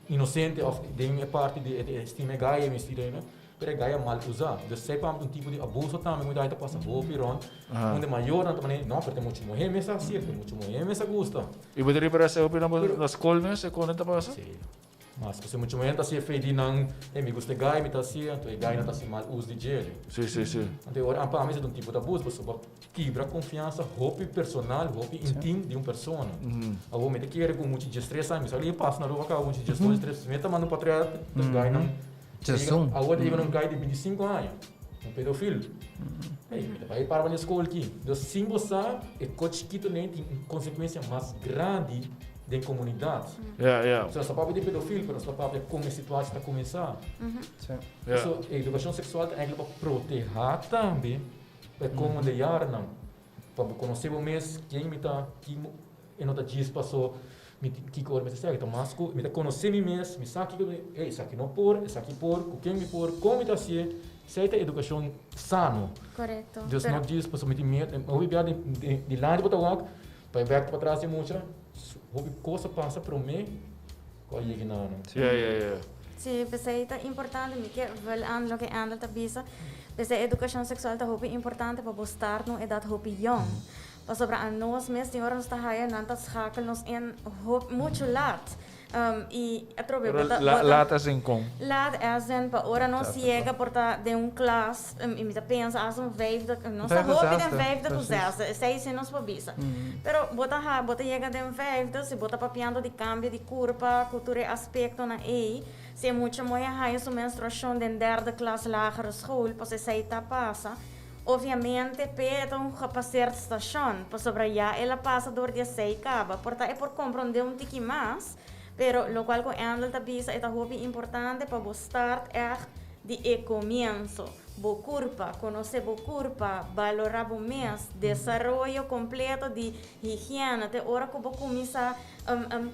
inosente òf den e parti di e stima e gai, e misti den. Pero e gai a mal usa. Dus esei pa un tipo di abuso tambe cu ta pasa hopi rond. Unda mayornan ta manera, no, pero ta mucha muher mes a haci, ta mucha muher mes a gusta. Y bo ta ripara esei hopi na scol mes, e con ta pasa? Si. Mas pasobra mucha muher ta haci e fe di nan, ey mi gusta e gai, mi ta haci, anto e gai nan ta haci mal uso di djele. Si, si, si. Anto e ora pa mi esei ta un tipo di abuso, pasobra bo kibra confiansa hopi personal, hopi intim di un persona. Awor mi ta kere cu mucha diestres aña, mi sa lo pasa na Aruba caba mucha diesdos, diestres, mi ta manda un patriarca, gainan. Jason. Awor ta yega na un guy di 25 aña, un pedofil. Hey, mi ta bai para na skol aki. Dus sin bo sa, e kos chikito nei tin un konsekuensia mas grandi den komunidat. Ja, ja. So nos ta papia di pedofil, pero nos ta papia kon e situatie ta kuminsá. Sí. Ja. So edukashon seksual ta eigenlijk pa protehá tambe pa e komende jarnan. Pa bo konosé bo mes, ken mi ta, ki e no ta djis paso mi tin kiko ora mi ta esaki, ta mas ku mi ta konosé mi mes, mi sa kiko mi, ey esaki no por, esaki por, ku ken mi por, kon mi ta hasié, esei ta edukashon sano. Korekto. Dus no djis paso mi tin miedu, hopi bia di dilanti bo ta wak, pa e bèk patras di mucha, hopi kos a pasa promé ku a yega na nan. Ya, ya, ya. Sí, p'esei ta importante, mi ke vul aan loke Andel ta bisa, p'esei edukashon seksual ta hopi importante pa bo start na un edat hopi yong. Pasobra a nos mes tin ora nos ta haya nan ta schakel nos in hop mucho laat. Y atrobe Pero bo ta, la, bo ta laat as in kon? Laat as in pa ora nos yega por ta den un klas y mi ta pensa as un vijfde, nos ta Vijfde, hopi den zesde, vijfde cu precies. zesde, esey si nos por bisa. Pero bo ta ha, bo ta yega den vijfde, si bo ta papiando di cambio di curpa cu tur e aspectonan ey, si e mucha moe a haya su menstruacion den derde klas lagere school, pasobra esey ta pasa, Obviamente p'e e ta un gepaseerd stashon, pasobra ya el a pasa dor di esei kaba. Por ta e por komprondé un tiki mas, pero lokual ku Endel ta bisa e ta hopi importante pa bo start ègt di e komienso. Bo kurpa, konosé bo kurpa, balorá bo mes, desaroyo kompleto di higiena te ora ku bo kuminsá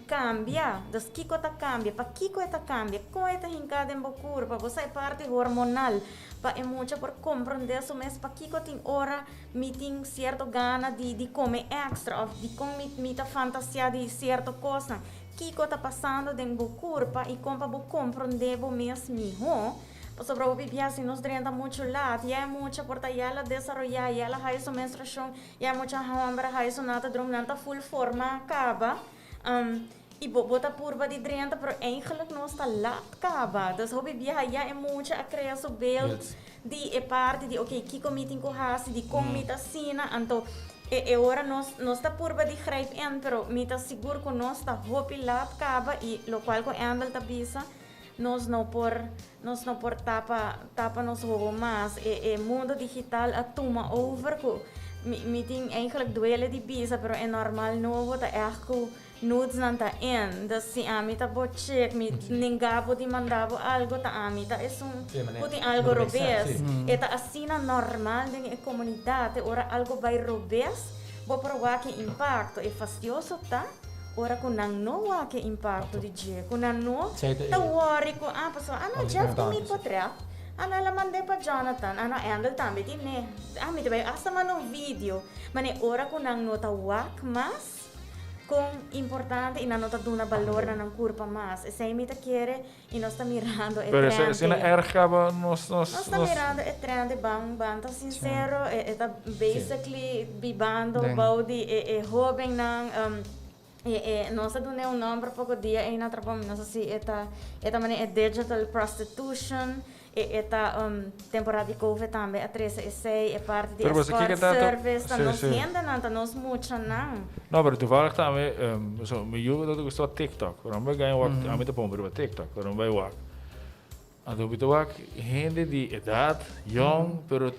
kambia. Dus kiko ta kambia? Pakiko e ta kambia? Kon e ta hinká den bo kurpa? Bo sa e parti hormonal. Pa e mucha por comprende su mes pakico tin ora mi tin cierto gana di di come extra of dicon mi mi ta fantasia di cierto cosnan. Kico ta pasando den bo curpa y con pa bo comprende bo mes miho. Pasobra hopi bia si nos drenta mucho laat ya e mucha por ta ya el a desaroya, ya el a haya su menstruacion, ya e mucha homber a haya su nata drum, nan ta full forma caba. Y bo bo ta purba di drenta pero eigenlijk nos ta laat caba. Dus hopi biaha ya e mucha a crea su beeld di e parti di ok kico mi tin cu haci, dicon mi ta asina. Anto e e ora nos nos ta purba di grijp in pero mi ta sigur cu nos ta hopi laat caba y locual cu Endel ta bisa nos no por nos no por tapa tapa nos hobo mas. E e mundo digital a tuma over cu mi mi tin eigenlijk duele di bisa pero e normal nobo ta echt cu Nudes nan ta in, dus si ami ta bo chick, mi ninga bo di manda bo algo, ta ami ta esun ku tin algo robes. E ta asina normal den e komunidat, e ora algo bai robes, bo por wak e impakto. E fastioso ta ora ku nan no wak e impakto di dje, ku nan no ta wòri ku, ah, pasobra, ah no, Jeff tin mi potrèt, ah no, el a mand'é pa Jonathan, ah no, Endel tambe tin''e, ah mi ta bai asta manda un video. Manera ora ku nan no ta wak mas. Kon importante i nan no ta duna balor na nan kurpa mas. Esei mi ta kere i nos ta mirando e Pero trend. esei na erg kaba nos nos Nos ta mirando e trend e ban ban ta sinsero e ta basically bibando bou di e e hobennan e e nos a dun'e un nomber poko dia ei na trabou mi no sa si e ta e ta manera e digital prostitution. E e ta temporada di covid tambe a trese esey, e parti di Pero boso escort kiko ta service, ta sí, nos sí. hendenan, ta nos muchanan. No, pero toevallig tambe, so mi yu ta gusta wak TikTok, pero mi bai gaña wak, ami ta pon riba TikTok, pero mi bai wak. Anto mi ta wak hende di edad, yong, pero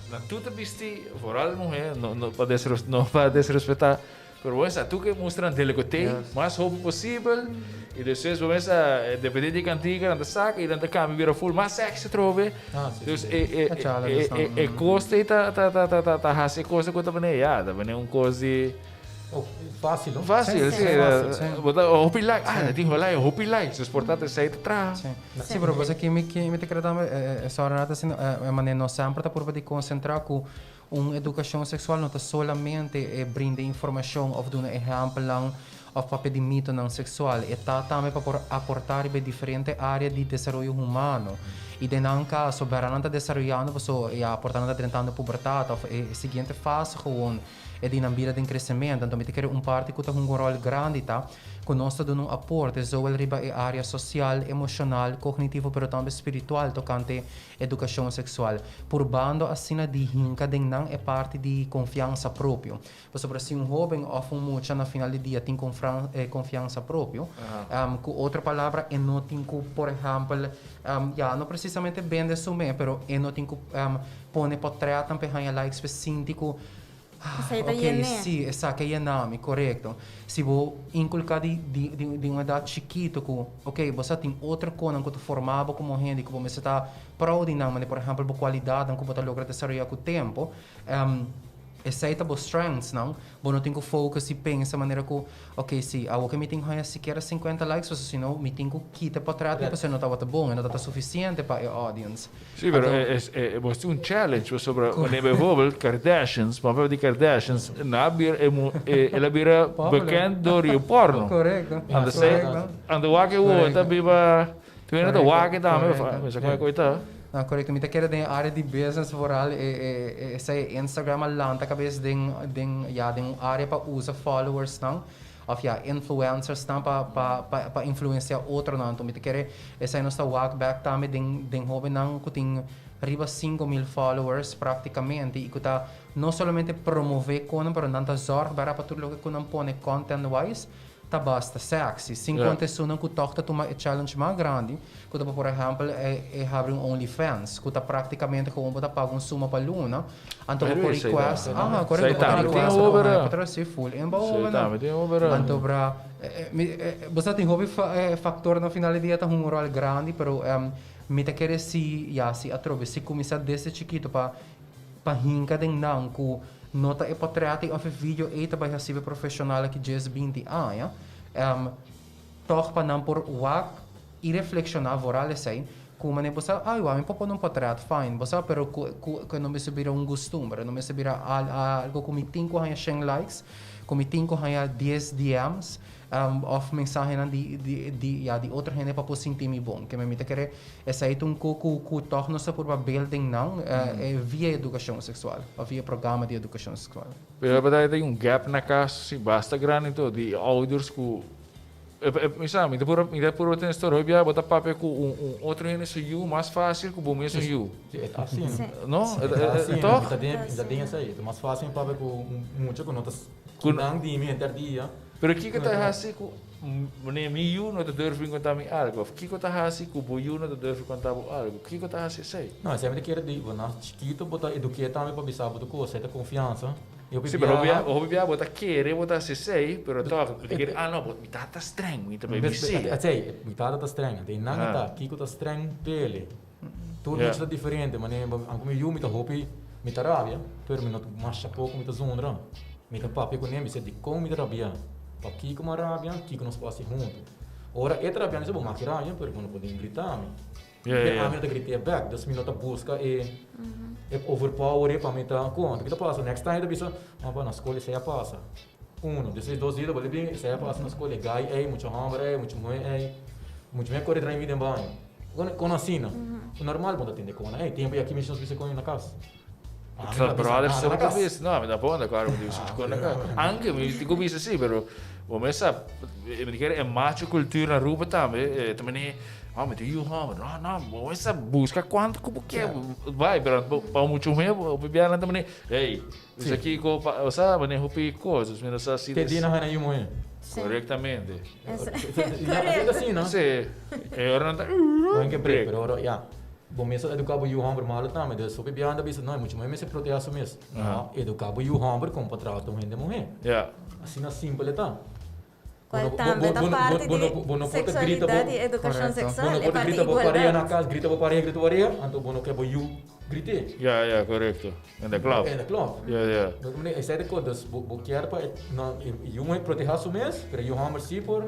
nan tur ta bisti, vooral muher, no, no pa desres, no pa desrespetá. Pero bo mester tur ke mustra nan delekoté mas hopi posibel i despues bo mester depende di e kantika nan ta saka i nan ta kambia bira full mas sexy atrobe. Dus e e kos ei ta ta ta ta hasi e kos ku ta pone ya ta pone un kos di Fácil no? Fácil si bo ta hopi like ah tin hopi like hopi like dus por tanto esei ta traha. Si pero bo sa ki mi ta kere tambe sorry Renata sino e manera nos semper ta purba di konsentrá ku Un edukashon seksual no ta solamente e brinda informashon òf duna ehèmpelnan òf papia di mitonan seksual. E ta tambe pa por aportá riba e diferente área di desaroyo humano. I den nan kaso, bèrda nan ta desaroyando paso ya por ta nan ta drentando pubertat òf e siguiente fase gewoon e di nan bida den kresementu. Anto mi ta kere un parti ku ta hunga un ròl grandi ta ku nos ta duna un aporte zowel riba e área sosial, emoshonal, kognitivo pero tambe spiritual tokante Edukashon seksual, purbando asina di hinka den nan e parti di konfiansa propio. Pasobra si un hóben òf un mucha na final di dia tin konfiansa propio, ku otro palabra e no tin ku por ehèmpel, ya no presisamente bende su mes, pero e no tin ku pone pòtrètnan pa e haña likes pa e sinti ku Esei ta Ok, yen'é. sí, esaki a yena mi, korekto. Si bo inkulká di di di di un edat chikitu ku, ok, bo sa tin otro konan ku ta forma bo komo hende ku bo mester ta prou di nan, manera por ehèmpel bo kualidatnan ku bo ta logra desaroyá ku tempu, esei ta bo strengthsnan, bo no tin ku focus i pensa manera ku, ok, sí, awo ke mi tin haña sikiera sinkuenta likes pasobra si no mi tin ku kita e pòtrèt mi pasobra no tabata bon, e no tabata sufisiente pa e audience. Sí, pero e bo tin un challenge pasobra wanneer bijvoorbeeld Kardashians, papia di Kardashians, nan a bira e mu e el a bira bekend door di e porno. Correcto. Anto esei, anto wak e wowo ta biba, tur hende ta wak e tambe, mi sa kon e koi ta. No, correcto. Mi ta kere den e area di business vooral e e esei Instagram a lanta cabes den den ya den un area pa usa followersnan. Of ya, influencersnan pa pa pa pa influencia otronan. Anto mi ta kere esei nos ta wak bek tambe den den hobennan ku tin riba 5000 followers praktikamente i ku ta no solamente promove konan pero nan ta zorg bera pa tur loke ku nan pone content wise ta basta sexy. Sin konta esunnan ku tòg ta tuma e challenge mas grandi ku ta por ehèmpel e habri un OnlyFans ku ta praktikamente gewoon bo ta paga un suma pa luna. Anto bo por request, aha, correcto, bo por request pa haña pa trese full en bo hobennan. Anto bra, bo sa tin hopi factor na final di dia ta hunga un rol grandi, pero mi ta kere si, ya, si atrobe, si cuminsa desde chikito pa pa hinca den nan cu no ta e potret ei of e video ei ta bay hacibe profesional aki dies, binti aña, Tòg pa nan por wak i reflekshoná vooral esei, ku manera bo sa, ay wak, mi por pone un potret, fine, bo sa, pero ku ku ku e no mester bira un gustumber, e no mester bira al algo ku mi tin ku haña shen likes, ku mi tin ku haña dies DM's, òf mensahenan di di di ya di otro hende pa por sinti mi bon. Keme mi ta kere esei ta un ku ku ku tòg nos ta purba build den nan via edukashon seksual òf via programa di edukashon seksual. Pero e tin un gap na kas si basta grandi to di ouders ku Mi sa, mi ta puru, mi ta puru tene storia. Hopi bia bo ta papia ku un un otro hende su yu mas fásil ku bo mesun yu. Sí, e ta asina. Sí. No? E ta asina. Tòg? Mi ta den, mi ta den esei. Ta mas fásil mi papia ku un mucha ku no ta Ku nan di mi henter dia. Pero kiko ta hasi ku wanneer mi yu no ta durf bin konta mi algu? Òf kiko ta hasi ku bo yu no ta durf konta bo algu? Kiko ta hasi esei? No, esei mi ta kere di bo na chikito bo ta eduk'é tambe pa bisa bo tur kos. Esei ta konfiansa. Sí, pero hopi hopi bia bo ta kere bo ta hasi esei, pero tòg bo ta kere, ah no, mi tata ta streng, mi ta bai bis'é. Esei, mi tata ta streng, anto einan e ta, kiko ta streng p'el. Tur mucha ta diferente, manera anko mi yu mi ta hopi, mi ta rabia, pero mi no ta masha poko mi ta zundra. Mi ta papia kuné, mi bisa dikon mi ta rabia, pakiko mi a rabia, kiko nos por hasi huntu. Ora e ta rabia mi bisa bo maki rabia, pero bo no por den grita mi. Te ami no ta grité bek, dus mi no ta buska e e overpower e pa mi ta kon. Anto ki ta pasa? Next time e ta bisa, Mama na skol esei a pasa. Uno, despues dos dia ta bolbe bin, esei a pasa na skol, e guy ei, mucha hòmber ei, mucha muhé ei, mucha muhé kore tra'i mi den baño. Kon kon asina? Normal bo ta tende kon ei. Tempu aki mi nos bisa kon na kas. Ami no ta bisa Brother, nada na ta kas. bisa, no, mi ta bon de acuerdo ku bisa kon na kas. Anke mi tin ku bisa si, pero bo mes sa, mi ta kere e macho cultuur na Aruba tambe, ta mane. Ah, mi tin yu hòmber. No, no, bo mester buska kuantu ku bo ke. Bai, pero pa muchu muhé, hopi biaha nan ta mane, hey, bisa kiko, osea, mane hopi kos. Dus mi no sa si. Te dia nan haña yu muhé. Korektamente. Ya, asina ta asina. Sí. E ora nan ta. Nan ke break, pero ora, ya. Bo mes a eduká bo yu hòmber malu tambe. Dus hopi biaha nan ta bisa, no, e mucha muhé mester protehá su mes. No, eduká bo yu hòmber kon pa trata un hende muhé. Asina simpel e ta. Cual tambe ta parti di sexualidad y educacion sexual, Bo no e por ta parti grita bo pareha na igualdad. kas, grita bo pareha, grita bo pareha, anto bo no ke bo yu grit'é. Ja, ja, korekto. En dat klopt. En dat klopt. Ja, ja. Esei ta kos, dus bo kier pa e yu muhé protehá su mes, pero e yu hòmber sí por.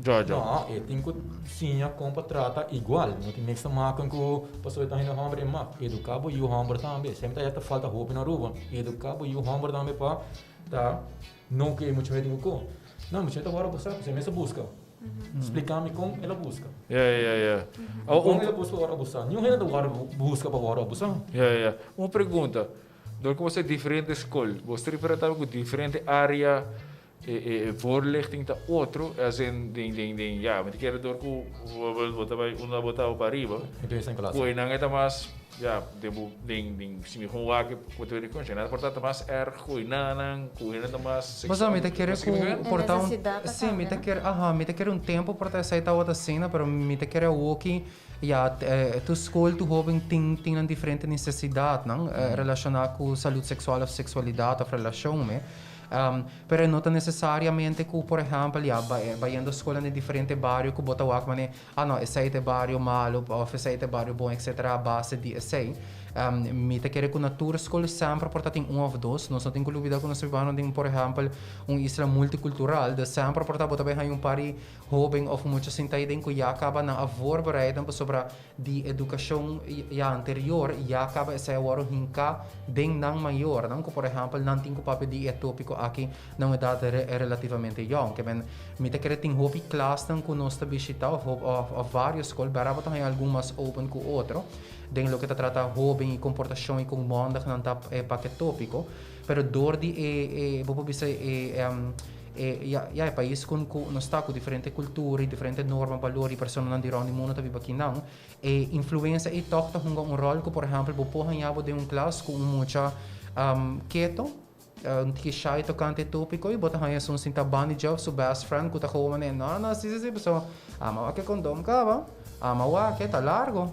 Ja, ja. No, e tin ku siña kon pa trata igual. No tin niks te maken ku pasobra e ta hende hòmber e mag. Eduká bo yu hòmber tambe. Semper ta falta hopi na Aruba. Eduká bo yu hòmber tambe pa ta no ku e mucha muhé tin ku ko. No, e mucha muhé ta wòrdu abusá, pasobra e mes a buska. Splika mi kon el a buska. Ja, ja, ja. Kon el a buska pa wòrdu abusá? Niun hende ta wòrdu buska pa wòrdu abusá. Ja, ja. Un pregunta. Dor ku bo ta diferente skol, bo ta referá tambe ku diferente área e voorlichting ta otro, as in den den den ja, mi ta kere dor ku bo ta bai unda bo ta pa ariba, ku einan e ta mas ja den bo den den si mi kon wak ku ta weri konshi, einan por ta mas erg ku einanan, ku einan ta mas Bo sa mi ta kere ku por ta un E si mi ta kere aha mi ta kere un tempu por ta esei tabata asina pero mi ta kere awoki ya tur skol tur hoben tin tin nan diferente nesesidatnan relashoná ku salud seksual òf seksualidat òf relashon me. Pero e no ta necesariamente cu, por ehempel, ya, bayendo scola den diferente bario cu bo ta wak mane, ah no, esey ta e bario malo of esey ta e bario bon, etcetera, a base di esey. Mi ta kere cu na tur scol semper por ta tin un of dos. Nos no tin cu lubida cu nos ta bibando den, por ehempel, un isla multicultural. Dus semper por ta bo ta bay haña un par di hoben of mucha sinta ahi den cu ya caba nan a voorbereid nan pasobra di edukashon ya anterior ya kaba esei a wòrdu hinká den nan mayornan ku por ehèmpel nan tin ku papia di e tópiko aki na un edat relativamente yòn. Ke men mi ta kere tin hopi klasnan ku nos ta bishitá òf òf vários skol bèrda bo ta haña algun mas open ku otro den loke ta trata hóben i komportashon i kon mòndig nan ta pa ke tópiko pero dor di e e bo por bisa e E ya ya e pais ku ku nos ta ku diferente kultura i diferente norma, balor i personanan di rònt di mundu ta biba akinan, e influensia ei tòg ta hunga un ròl ku por ehèmpel bo por haña bo den un klas ku un mucha keto, un tiki shy tokante e tópiko i bo ta haña esun sinta banda di dje òf su best friend ku ta gewoon manera no no si si si pasobra ama wak e kondom kaba, ama wak e ta largo.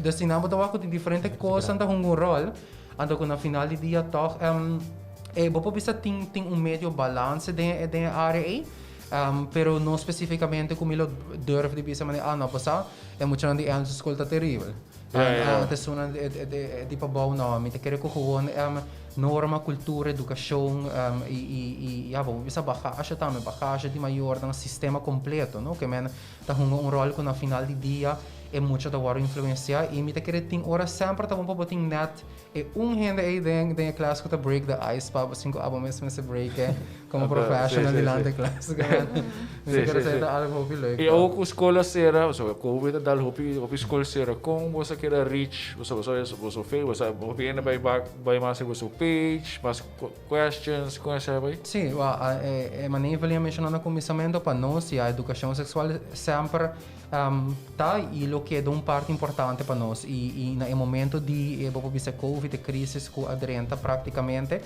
Dus sinan bo ta wak ku tin diferente kosnan ta hunga un ròl. Anto ku na final di dia tòg e bo por bisa tin tin un medio balanse den e den e área ei, pero no spesífikamente ku mi lo durf di bisa manera ah no pasá e muchanan di Engelse skol ta teribel. Anto esunnan di pabou no, mi ta kere ku gewoon norma, kultura, edukashon i i i ya bo por bisa bagashe tambe, bagashe di mayornan, sistema kompleto no, ke men ta hunga un ròl ku na final di dia e mucha ta wòrdu influensiá i mi ta kere tin ora semper ta bon pa bo tin nèt e un hende ei den den e klas ku ta break the ice pa bo sin ku abo mes mester break e komo professional dilanti e klas. Mi ta kere esei ta algu hopi leuk. I awor ku skol a sera, pasobra covid a dal hopi hopi skol sera, kon boso a keda reach boso boso boso hopi hende bai bak bai mas riba boso page mas Questions, kon esei bai? Sí, wa, e manera Evelyn a menshoná na kuminsamentu, pa nos ya edukashon seksual semper ta i lo keda un parti importante pa nos. I na e momento di e bo por bisa covid, e krisis ku a drenta praktikamente,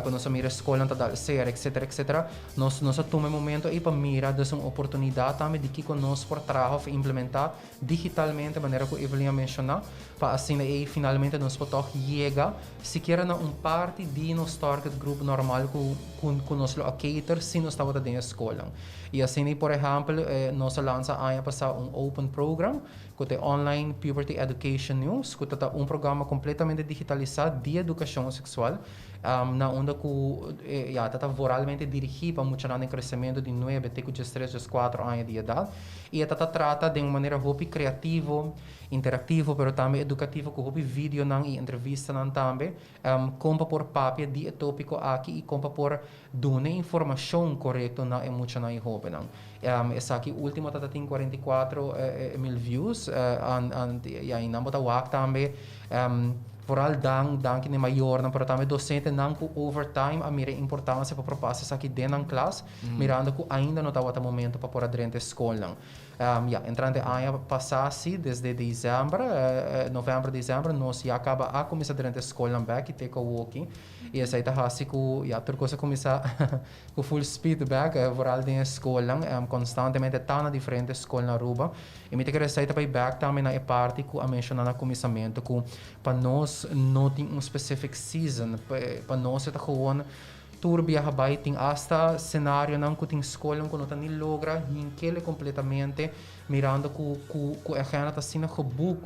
ku nos a mira skolnan ta dal sera etcetera etcetera, nos nos a tuma e momento ei pa mira dus un oportunidat tambe di kiko nos por traha òf implementá digitalmente manera ku Evelyn a menshoná, pa asina ei finalmente nos por tòg yega sikiera na un parti di nos target group normal ku ku nos lo a cater si nos tabata den e skolnan. I asina ei por ehèmpel nos a lansa aña pasá un open program ku ta e Online Puberty Education News ku ta ta un programa kompletamente digitalisá di edukashon seksual na unda ku ya ta ta voralmente dirigí pa muchanan den kresementu di nuebe te ku diestres, dieskuater aña di edat. I e ta ta trata den un manera hopi kreativo, interaktivo, pero tambe edukativo ku hopi videonan i entrevistanan tambe, kon pa por papia di e tópiko aki i kon pa por duna e informashon korekto na e muchanan i hóbennan. Esaki último ta ta tin 44 mil views, ya i nan bo ta wak tambe Vooral dan, danki na e mayornan, pero tambe dosentenan ku over time a mira e importansia pa por pasa esaki den nan klas, mirando ku ainda no tabata momento pa por a drenta e skolnan. Ya, entrante aña pasa si, desde december, november, december, nos ya caba a cuminsa durante school back y te aki. Y esey ta hasi cu ya tur cos a cuminsa cu full speed back, vooral den school constantemente ta na diferente school na Aruba. Y mi ta kere esey ta bay back tambe na e parti cu a menciona na cuminsamento cu pa nos no tin un specific season, pa nos ta gewoon tur biaha bay. Tin hasta scenario nan cu tin school cu no ta ni logra hinkele completamente, mirando cu agenda ta asina geboek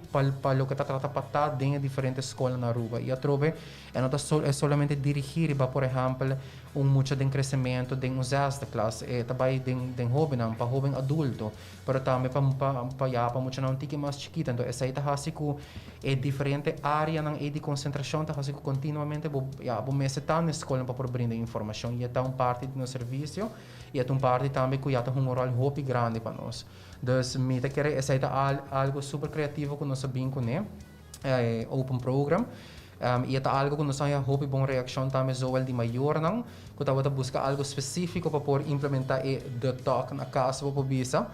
pa loke ta trata pa ta den diferente school na Aruba. Y atrobe e no ta solamente dirigi riba, por ehempel, un mucha den crecemento den un zesde klas, e ta bay den hobennan pa hoben adulto, pero tambe pa ya pa mucha nan tiki mas chikito. Anto esey ta hasi cu e diferente area nan e di concentracion ta hasi cu continuamente bo ya bo mester ta na school pa por brinda informacion, y ta un parti di nos servicio y ta un parti tambe cu ya ta un rol hopi grandi pa nos. Dus mi ta kere esey ta algo super creativo cu nos a bin cune, open program. Y ta algo cu nos a hopi bon reaccion tambe, zowel di mayornan cu tabata busca algo specifico pa por implementa e the talk na cas, pa bisa,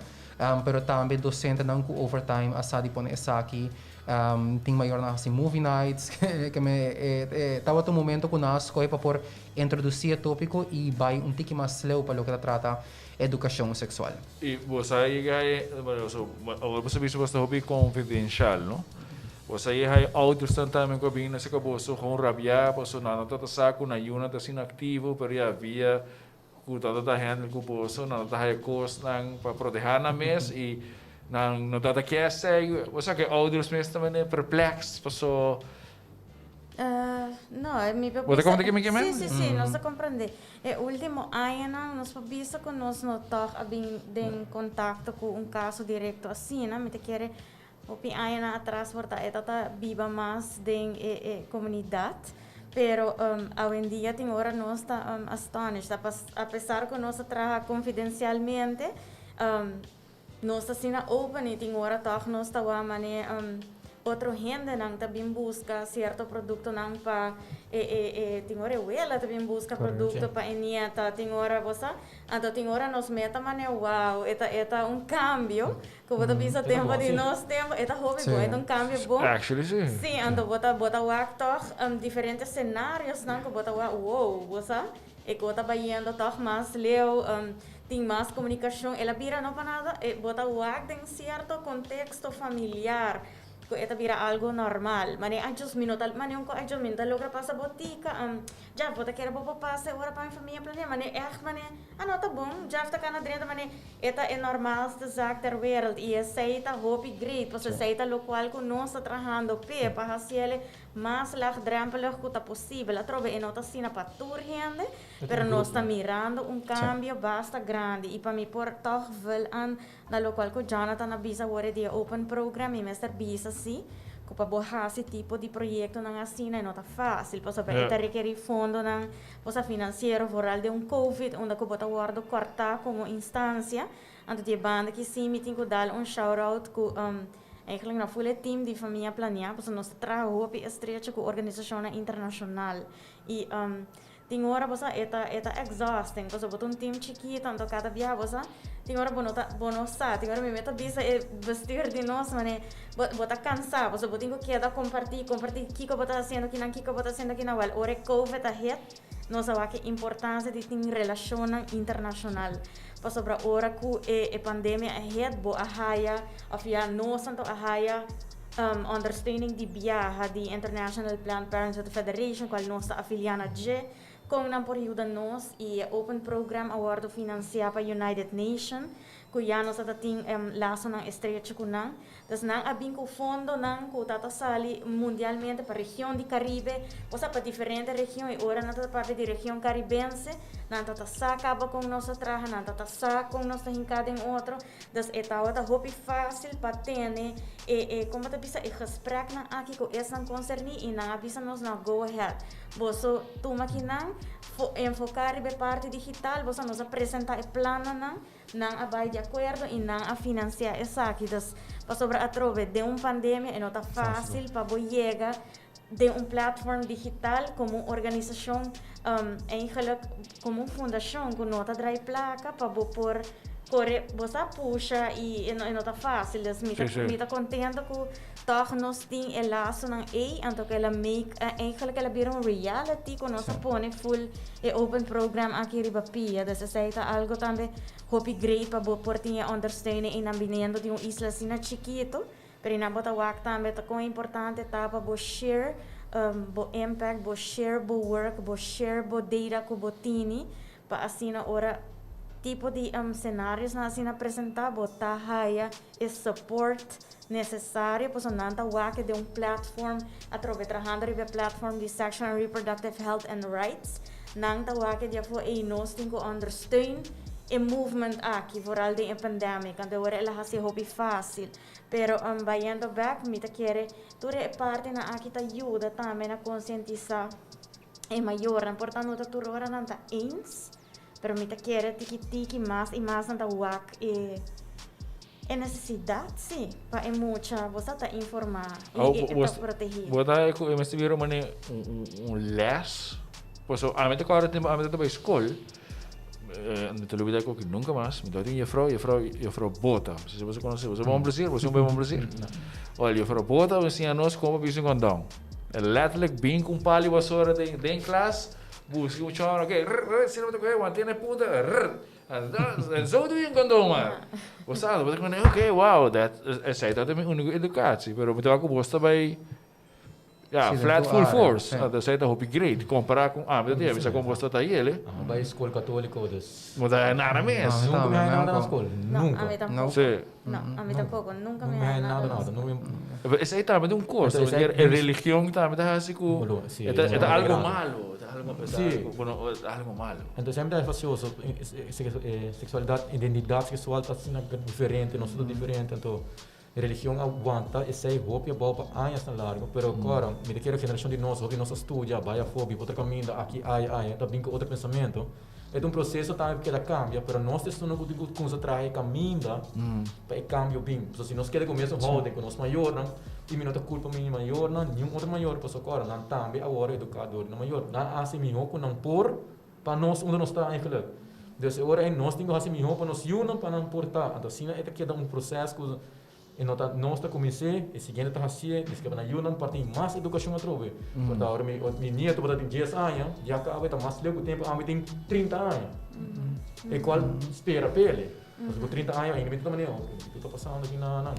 pero tambe docentenan cu overtime a sa di pone esaki. Tin mayornan hasi movie nights cu me tabata un momento cu nos scohe pa por introduci e topico y bay un tiki mas slow pa loke ta trata educacion sexual. Y bo a yega, bueno, so, awor bo bisa basta hopi confidencial, no? Bo a yega ouders tambe cu bin na se boso gewoon rabia, paso nan no ta sa cu nan yiunan ta asina activo, pero ya via cu ta handle cu boso, nan ta haya cosnan pa proteha nan mes y nan no ta kier say, bo sa cu ouders mes tambe perplex, paso No, mi Bo ta comprende kico mi kier? Si, nos ta comprende. E ultimo añanan, nos por bisa cu nos no toch a bin den contacto cu un caso directo asina, no? Mi ta kere hopi añanan atras por ta e ta biba mas den e comunidad. Pero awendia tin ora nos ta astonished. Apesar cu nos ta traha confidencialmente, nos ta asina open y tin ora toch nos ta mane otro hendenan ta bin busca cierto productonan pa e tin ora wela ta bin busca producto pa e nieta, tin ora bo sa, anto tin ora nos mes ta mane wow, e ta un cambio cu bo ta bisa tempo di nos tempo e ta hopi bon, e ta un cambio bon. Actually, si. Si, anto bo ta wak toch diferente scenarionan cu bo ta wak wow, bo sa, e cos ta bayendo toch mas leu, tin mas comunicacion, el a bira no pa nada, e bo ta wak den cierto contexto familiar cu e ta bira algo normal. Mane antes mi no ta mane un co antes mi no ta logra pasa botica, ja bo ta kere bo por pasa ora pa mi Famia Planea, mane echt mane ah no, ta bon, ja ta cana drenta, mane e ta e normaalste zaak ter wereld y esey ta hopi great, pasobra esey ta locual cu nos ta trahando pe pa haciele mas laagdrempelig cu ta posibel. Atrobe, e no ta asina pa tur hende, pero nos ta mirando un cambio basta grandi. Y pa mi por toch vul aan na locual cu Jonathan a bisa awor di open program, mi mester bisa si cu pa bo hasi tipo di proyectonan asina no ta facil, pasobra e ta requeri fondonan posa financiero, vooral den un COVID unda cu bo ta wordo corta como instancia. Anto di banda cu si mi tin cu dar un shout out cu eigenlijk na full team di Famia Planea, pasobra nos ta traha hopi estrecho cu organisacion internacional y tin ora bo sa e ta exhausting, pasobra bo ta un team chikito, anto cada biaha bo sa tin ora bo no ta bo no sa, tin ora mi mes ta bisa e bestuur di nos mane bo ta cansa, pasobra bo tin cu keda comparti, comparti kico bo ta haciendo kinan, kico bo ta haciendo kinan. Wel, ora e COVID a hit, nos a wak e importancia di tin relacionnan internacional, pasobra ora cu e pandemia a hit, bo a haya of ya nos anto a haya ondersteuning di biaha di International Planned Parenthood Federation, cual nos ta afilia na dje, con nan por yuda nos. Y e Open Program a wordo financia pa United Nations, cu ya nos ta tin lasonan estrecho cu nan. Dus nan a bin cu fondonan cu ta sali mundialmente pa region di Caribe, osea pa diferente region, y ora nan ta parti di region Caribense, nan ta sa caba con nos ta traha, nan ta sa con nos ta hinca den otro. Dus e ta hopi facil pa tene e con ta bisa e gespreknan aki cu esnan concerni y nan a bisa nos na go ahead. Boso tuma akinan enfoca riba e parti digital, boso nos a presenta e plannan, nan a bay di acuerdo y nan a financia esaki. Dus pasobra atrobe den un pandemia e no ta facil pa bo yega den un platform digital como un organisacion, eigenlijk como un fundacion cu no ta draai placa pa bo por Kore bo sa pusha i e no e no ta fácil. Dus mi ta mi ta kontento ku tòg nos tin e lasonan ei, anto ku el a make eigenlijk el a bira un reality ku nos a pone full e open program aki riba pia. Dus esei ta algo tambe hopi great pa bo por tin e ondersteuning einan biniendo di un isla asina chikito. Pero einan bo ta wak tambe ta kon importante ta pa bo share bo impact, bo share bo work, bo share bo data ku bo tini Pa asina ora tipo di scenariosnan asina presenta bo ta haya e support necesario pasobra nan ta wak den un platform atrobe trahando riba e platform di sexual and reproductive health and rights nan ta wak di afo ey nos tin cu ondersteun e movement aki vooral den e pandemic anto ora el a haci hopi facil pero bayendo bek mi ta kere tur e partinan aki ta yuda tambe na concientisa. E mayornan por ta no ta tur ora nan ta eens, pero mi ta kere tiki tiki mas i mas nan ta wak e e nesesidat si pa e mucha bo sa ta informá i e ta protegí. Bo ta ku e mester bira manera un les? Pasobra ami ta kòrda tempu ami tabata bai skol, mi ta lubida ku nunka mas, mi tabata tin jefrou, jefrou, jefrou Bota, no sé si boso konosé, boso bon plesier, boso un bon plesier? Wèl, jefrou Bota a siña nos kon pa bisti un kondon. Letterlijk bin ku un pali basura den den klas, buska un chon, oké, rr, rr, sino bo ta kohe, wantena e punta, rr, en zo doe je een condoom man. Bo sa, bo ta kohe, oké, wow, dat, esei tabata mi úniko educatie, pero mi tabata ku bos ta bai, ja, flat full force, anto esei ta hopi great, kompará ku ami ta tin, mi sa kon bos ta ta yele. Ami bai skol katóliko, dus. Bo ta nada mes. Nunka mi haña nada na skol, nunka. No, ami tampoco. Sí. No, ami tampoco. Nunka mi haña nada na skol. Esei tambe ta un kos, e religion tambe ta hasi ku e ta algo malo, e ta algo pesado, e ta algo malo. Entonces semper ta fasioso, sexualidad, identidad sexual ta asina diferente, nos tur ta diferente, anto religion a wanta esei hopi abou pa añasnan largo, pero kòrda, mi ta kere generashon di nos, hopi nos a studia, bai afó, biba otro kaminda, aki, aya, aya, ta bin ku otro pensamentu. E ta un proseso tambe ku keda kambia, pero nos ta esun ku tin ku kumsa traha e kaminda pa e kambio bin. Pasobra si nos keda ku mesun houding ku nos mayornan, i mi no ta kulpa mi mayornan, niun otro mayor, pasobra ora nan tambe a wòrdu eduká dor di nan mayor. Nan a hasi mihó ku nan por pa nos unda nos ta eigenlijk. Dus e ora ei nos tin ku hasi mihó pa nos yunan pa nan por ta. Anto asina e ta keda un proses ku E no ta nos ta kumins'é, e siguiente ta hasié, miskien pa nan yunan por tin mas edukashon atrobe. Por ta ora mi mi nieto por ta tin dies aña, ya kaba e ta mas leu ku tempu ami tin 30 aña. E kual spera p'el. Pasobra ku 30 aña ainda mi ta manera, oke, kiko ta pasando aki na nan?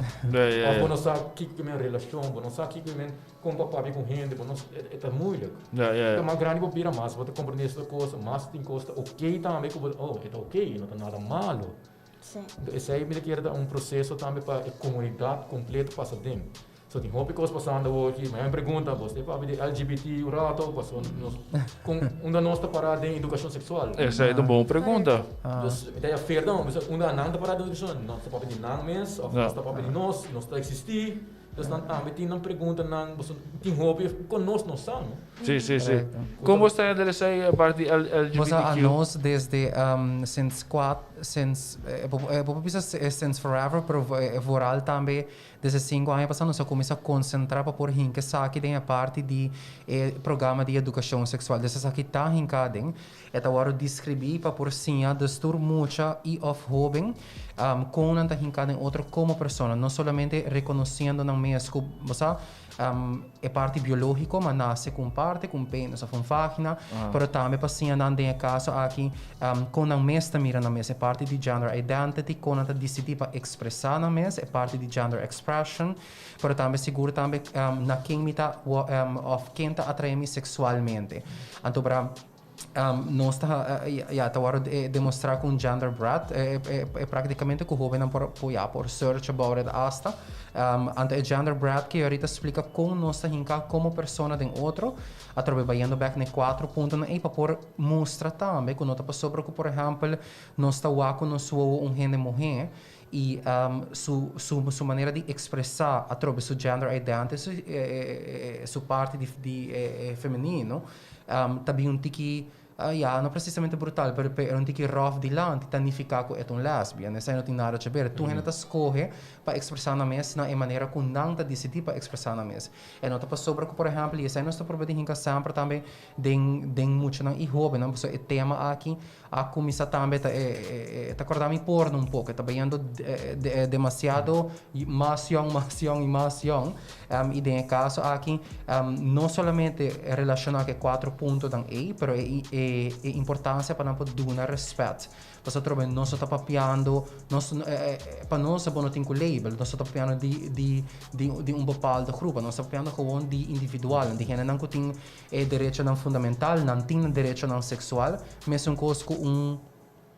Òf bo no sa kiko ke men relashon, bo no sa kiko ke men kon pa papia ku hende, bo no e ta moeilijk. Ta mas grandi bo bira mas bo ta komprendé esaki kos, mas tin kos ta oke tambe ku bo oh e ta oke, no ta nada malo. Sí. Enton esei mi ta kere ta un proseso tambe pa e komunidat kompleto pasa den. So tin hopi kos pasando awor aki. Mi a pregunta bos ta papia di LGBT un rato paso nos kon unda nos ta pará den edukashon seksual? Esei ta un bon pregunta. Dus mi ta ya fer dan bisa unda nan ta pará den edukashon? Nos ta papia di nan mes òf nos ta papia di nos? Nos ta eksistí? Dus nan tambe tin nan preguntanan, boso tin hopi kon nos no sa, no? Sí, sí, sí. Kon bo sta hende esei apart di LGBTQ? Bo sa anos desde since kuat, since, bo por bisa since forever, pero vooral tambe desde sinku aña pasá nos a kuminsá konsentrá pa por hinka esaki den e parti di e programa di edukashon seksual. Dus esaki ta hinká den. E ta wòrdu deskribí pa por siña dus tur mucha i òf hóben kon nan ta hinká den otro komo persona, no solamente rekonosiendo nan mes ku, bo sa, e parti biológiko, ma nase ku un parti, ku un penis òf un vagina, pero tambe pa siña nan den e kaso aki kon nan mes ta mira nan mes, e parti di gender identity, kon nan ta disidí pa ekspresá nan mes, e parti di gender expression, pero tambe sigur tambe na ken mi ta òf ken ta atraé mi seksualmente. Anto bra. Nos ta ya ta wòrdu demostrá ku un gender breadth e praktikamente ku hóbennan por ya por search about it asta. Anto e gender breadth ke ahorita splika kon nos ta hinká komo persona den otro atrobe bayendo bèk na e kuatro puntonan ei pa por mustra tambe ku no ta pasobra ku por ehèmpel nos ta wak ku nos wowo un hende muhé i su su su manera di ekspresá atrobe su gender identity su su parti di femenino ta bin un tiki. Ya, no precisamente brutal, pero pe un tiki rough dilanti ta nifica cu e ta un lesbian. Esai no tin nada che ber. Tur hende ta scoge pa expresa nan mes na e manera cu nan ta dicidi pa expresa nan mes. E no ta pasobra cu, por ehempel, y esai nos ta proba di hinca semper tambe den den muchanan y hobennan, pasobra e tema aki a cuminsa tambe ta e ta corda mi porno un poco, e ta bayendo demasiado mas yong, mas yong y mas yong. I den e kaso aki, no solamente relashoná ku e kuatro puntonan ei, pero e e importansia pa nan por duna rèspèt. Pasobra atrobe nos no ta papiando, nos pa nos bo no tin ku label, nos no ta papiando di di di un bepaalde grupo, nos ta papiando gewoon di individualnan, di hendenan ku tin e derechonan fundamental, nan tin nan derechonan seksual, mesun kos ku un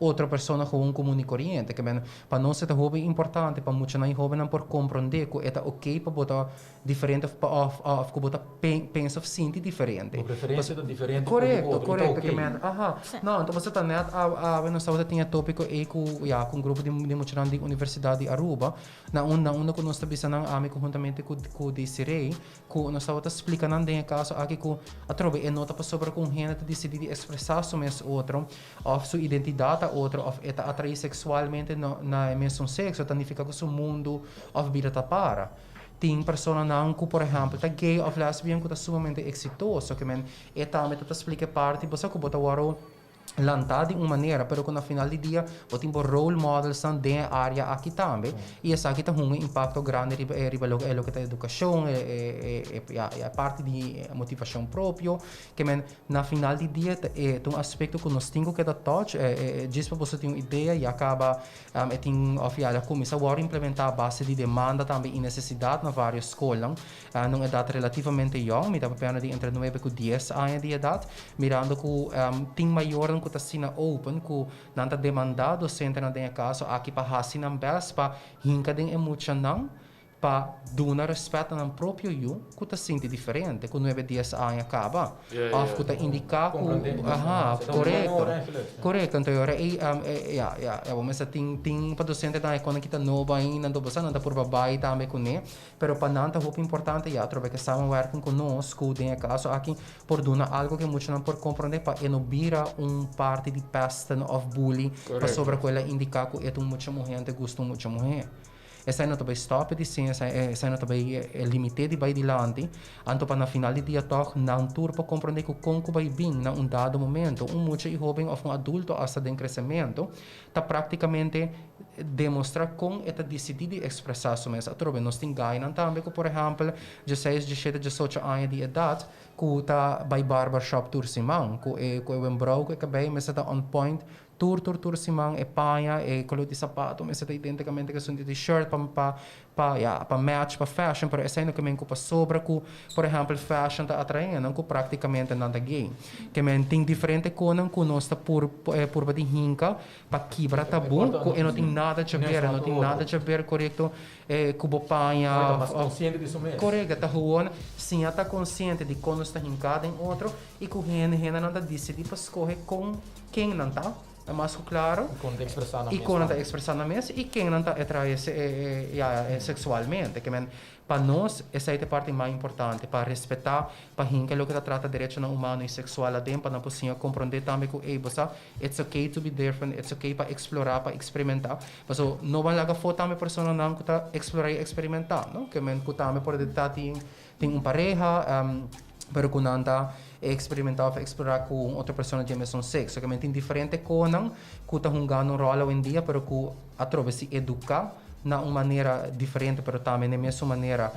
otro persona gewoon komun i koriente. Ke men, pa nos e ta hopi importante pa muchanan i hobennan por komprondé ku e ta oké pa bo ta diferente òf pa òf òf ku bo ta pensa òf sinti diferente. Bo preferensia ta diferente for di otro, i ta oké. Ke oké. men, aha. No, anto pasobra ta nèt awe nos tabata tin e tópiko ei ku, ya, ku un grupo di di muchanan di Universidat di Aruba, na unda unda ku nos ta bisa nan ami konhuntamente ku ku Desiree, Ku nos tabata splika nan den e kaso aki ku atrobe e no ta pasobra ku un hende ta disidí di ekspresá su mes otro òf su identidat ta otro òf e ta atraí seksualmente na e mesun sekso ta nifiká ku su mundu òf bida ta para. Tin personanan ku por ehèmpel ta gay òf lesbian ku ta sumamente eksitoso ke men e tambe ta ta splika e parti bo sa ku bo ta wòrdu lantá di un manera, pero ku na final di dia bo tin bo role modelsnan den e área aki tambe i esaki ta hunga un impakto grandi riba e riba loke loke ta edukashon, e e e ya e parti di motivashon propio. Ke men na final di dia ta e ta un aspekto ku nos tin ku keda touch, e e djis pa boso tin un idea ya kaba e tin òf ya a kuminsá wòrdu implementá a base di demanda tambe i nesesidat na vários skolnan. Na un edat relativamente yong, mi ta papiando di entre nuebe ku dies aña di edat, mirando ku tin mayornan ku ta asina open ku nan ta demandá dosentenan den e kaso aki pa hasi nan bèst pa hinka den e muchanan pa duna rèspèt na nan propio yu ku ta sinti diferente ku nuebe dies aña kaba òf ku ta indiká ku aha korekto korekto anto e ora ei ya ya ya bo mester tin tin pa dosentenan e konan kita nobo ainda anto bo sa nan ta purba bai tambe kuné. Pero pa nan ta hopi importante ya atrobe ke samenwerking ku nos ku den e kaso aki por duna algo ku e muchanan por komprondé pa e no bira un parti di pesten òf bully pasobra ku el a indiká ku e ta un mucha muhé anto e gusta un mucha muhé. Esei no ta bai stòp e diseño, esei no ta bai limit'é di bai dilanti. Anto pa na final di dia tòg nan tur por komprondé ku kon ku bai bin na un dado momento un mucha i hóben òf un adulto asta den kresementu ta práktikamente demostra kon e ta disidí di ekspresá su mes. Atrobe nos tin gainan tambe ku por ehèmpel dieseis, diesshete, diesocho aña di edat ku ta bai barbershop tur siman, ku e ku e wembrou ku e kabei mester ta on point tur tur tur siman, e paña, e kolor di sapato mester ta identikamente ku esun di t-shirt pa pa pa ya pa match pa fashion, pero esei no ke men ku pasobra ku por ehèmpel fashion ta atraé nan ku praktikamente nan ta gay. Ke men tin diferente konan ku nos ta pur purba di hinka pa kibra tabú ku e no tin nada djaber, e no tin nada djaber korekto ku bo paña Ta mas konsiente di su mes. Korekto, ta gewoon siña ta konsiente di kon nos ta hinká den otro i ku hende hendenan ta disidí pa skohe kon ken nan ta. Ta mas ku klaro. I kon ta ekspresá nan mes. I kon nan ta ekspresá nan mes i ken nan ta atraé seksualmente. Ke men, pa nos esei ta e parti mas importante, pa respetá, pa hinka loke ta trata derechonan humano i seksual aden, pa nan por siña komprondé tambe ku, ey, bo sa, it's okay to be different, it's okay pa eksplorá, pa eksperimentá. Paso, no ban laga afó tambe personanan ku ta eksplorá i eksperimentá, no? Ke men, ku tambe por ta tin Tin un pareha, pero ku nan ta eksperimentá òf eksplorá ku un otro persona di e mesun sekso. Ke men tin diferente konan ku ta hungando un ròl awendia, pero ku atrobe si eduká na un manera diferente, pero tambe na e mesun manera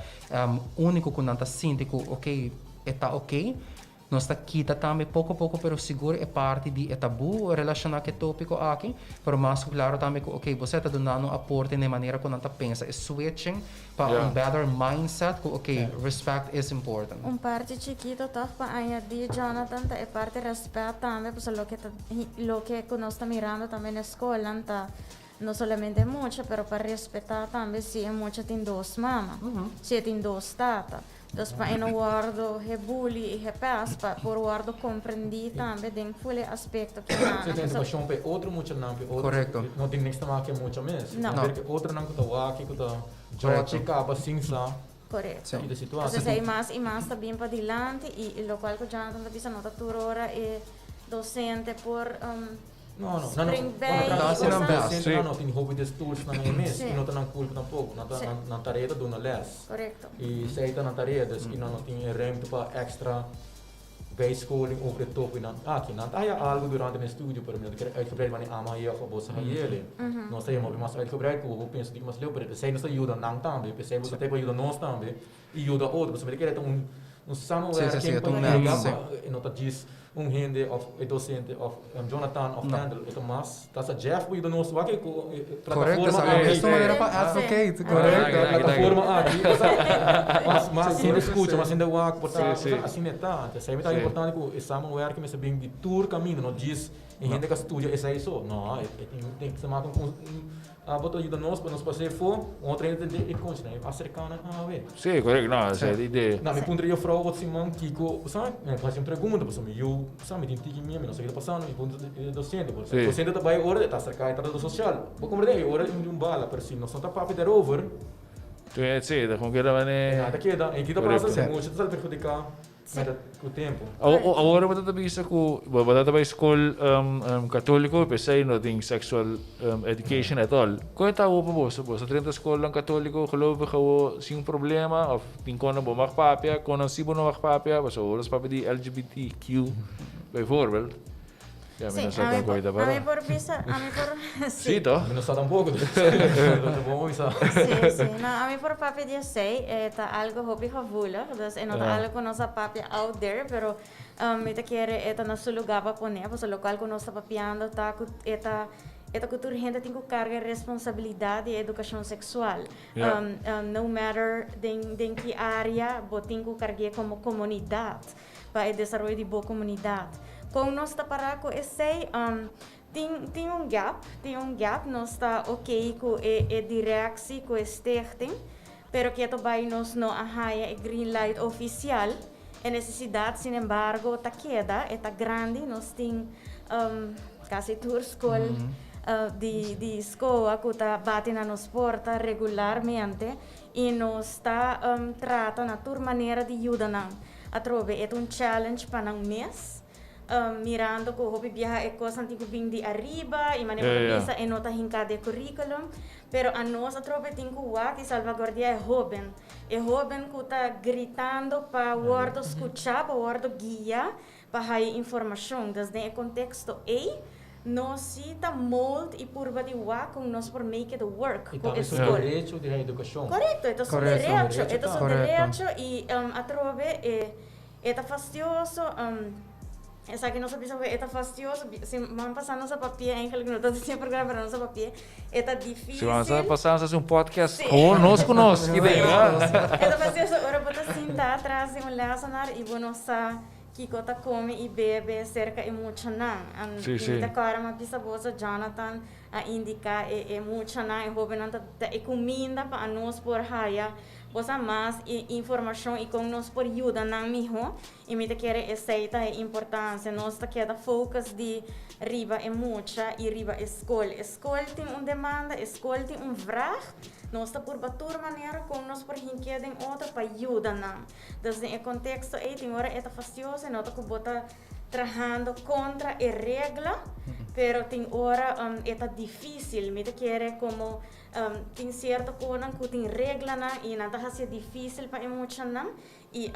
úniko ku nan ta sinti ku oke, e ta oke. Nos ta kita tambe poko poko pero sigur e parti di e tabú relashoná ku e tópiko aki, pero mas ku klaro tambe ku oke bo sa ta duna un aporte na e manera ku nan ta pensa, e switching pa un better mindset ku oke respect is important. Un parti chikito tòg pa añadí Jonathan ta e parti rèspèt tambe pasobra loke ta loke ku nos ta mirando tambe na e skolnan ta no solamente e mucha pero pa respetá tambe si e mucha tin dos mama, si e tin dos tata. Dus pa e no wordo hebuli i hepes, pa por wordo komprendí tambe den ful e aspekto ki nan. Sí, tin edukashon pa e otro muchanan, pa e otro. Korekto. No tin niks te make e mucha mes. No. Pero ke otronan ku ta wak i ku ta djòchi kaba sin sa Korekto. ki ta situashon. Entonces ei mas i mas ta bin padilanti i lokual ku Jonathan ta bisa no ta tur ora e. Docente por No, no, spring bij. Bueno, Ta hasi nan best. Docente no tin hopi des tools nan e mes y no ta nan culpa tampoco. Nan ta nan tarea ta duna les. Y esey ta nan tarea, dus y nan no tin e ruimte pa extra bijscholing over e topic nan aki. Nan ta haya algo durante nan estudio, pero mi no ta kere uitgebreid wanneer amo haya of abo sa hayele. Nos ta yama hopi mas uitgebreid cu bo pensa diki mas leu, pero esey nos ta yuda nan tambe, pesey bo ta pa yuda nos tambe. Y yuda otro, pasobra mi ta kere ta un un samenwerking pa yega pa e no ta djis un hende of e docente of Jonathan of Handel, e ta mas ta sa Jeff por yuda nos wak e plataforma aki. Correcto, manera pa advocate, correcto. Plataforma aki, mas mas hende scucha, mas hende wak, por ta asina e ta. Esei mi ta importante cu e samenwerking mester bin di tur caminda, no djis e hende cu a studia esei so, no, e tin cu maka un Abo ta yuda nos pa nos pasa efo, un otro hende ta den e konchi nan e aserká nan awe. Sí, korekto, no, esei ta idea. Na mi puntra juffrouw ot siman kiko, bo sa, mi a hasi un pregunta pasobra mi yu, bo sa, mi tin tiki mia, mi no sa kiko ta pasando, mi puntra e docente, bo sa, e docente ta bai ora e ta aserká e trabajador sosial, bo komprende, e ora e un bala, pero si nos no ta papia daarover, Sí, ta kon keda manera. E nada ta keda, en ki ta pasa, e mucha ta sali perhudiká. Met ku tempu. Awor bo ta bisa ku bo ta bai skol katoliko p'esei no tin sexual education at all. Kon e ta awor pa boso? Boso ta drenta skolnan katoliko gelovig awor sin problema of tin kon nan bo mag papia kon nan si bo no mag papia? Pasobra awor nos papia di LGBTQ bijvoorbeeld. Ja, mi no sa kon koi ta para. Ami por bisa, ami por, sí. Sí, toh? Mi no sa tampoco. Ta bon bisa. Sí, sí. No, ami por papia di esei. E ta algo hopi gevoelig. Dus e no ta algo ku nos a papia out there, pero mi ta kere e ta na su lugar pa pone. Pasobra lokual ku nos ta papiando ta ku e ta e ta ku tur hende tin ku karga e responsabilidat di e edukashon seksual. No matter den den ki área bo tin ku karg'é komo komunidat. Pa e desaroyo di bo komunidat. Kon nos ta pará ku esei? Tin tin un gap, tin un gap. Nos ta oké ku e e direksi, ku e stichting, pero keto bai nos no a haña e green light ofisial. E nesesidat sinembargo ta keda, e ta grandi. Nos tin kasi tur skol di di skoa ku ta bati na nos porta regularmente i nos ta trata na tur manera di yuda nan. Atrobe e ta un challenge pa nan mes, mirando ku hopi biaha e kosnan tin ku bin di ariba i manera bo ta bisa e no ta hinká den curriculum, pero anos atrobe tin ku wak i salvaguardiá e hóben, e hóben ku ta gritando pa wòrdu skuchá, pa wòrdu guiá, pa haya informashon. Dus den e konteksto ei nos si ta mold i purba di wak kon nos por make it work I ku tambe e su skol. derecho di haya edukashon. Korekto, e ta su Korekto. derecho, e ta su Korekto. derecho i atrobe e e ta fastioso, esaki nos a bisa e ta fastioso, si man pasa nos a papia eigenlijk no ta den e programa pero nos a papia, e ta Si man difícil. sa pasa nos hasi un podcast Sí. gewoon nos ku nos. Sí. E ta fastioso ora bo ta sinta atras di un lesenaar i bo no sa Kiko ta kome i bebe serka e muchanan. Sí, sí. I mi ta kòrda mi a bisa boso, Jonathan a indiká e e muchanan, e hóbennan ta ta e kuminda pa anos por haya bo sa mas informashon i kon nos por yuda nan mihó. I mi ta kere esei ta e importansia. Nos ta keda focus di riba e mucha i riba e skol. E skol tin un demanda, e skol tin un vraag. Nos ta purba tur manera kon nos por hink'é den otro pa yuda nan. Dus den e konteksto ei tin ora e ta fastioso, e nota ku bo ta trahando kontra e regla, pero tin ora e ta difísil. Mi ta kere komo tin sierto konan ku tin reglanan i nan ta hasié difísil pa e muchanan i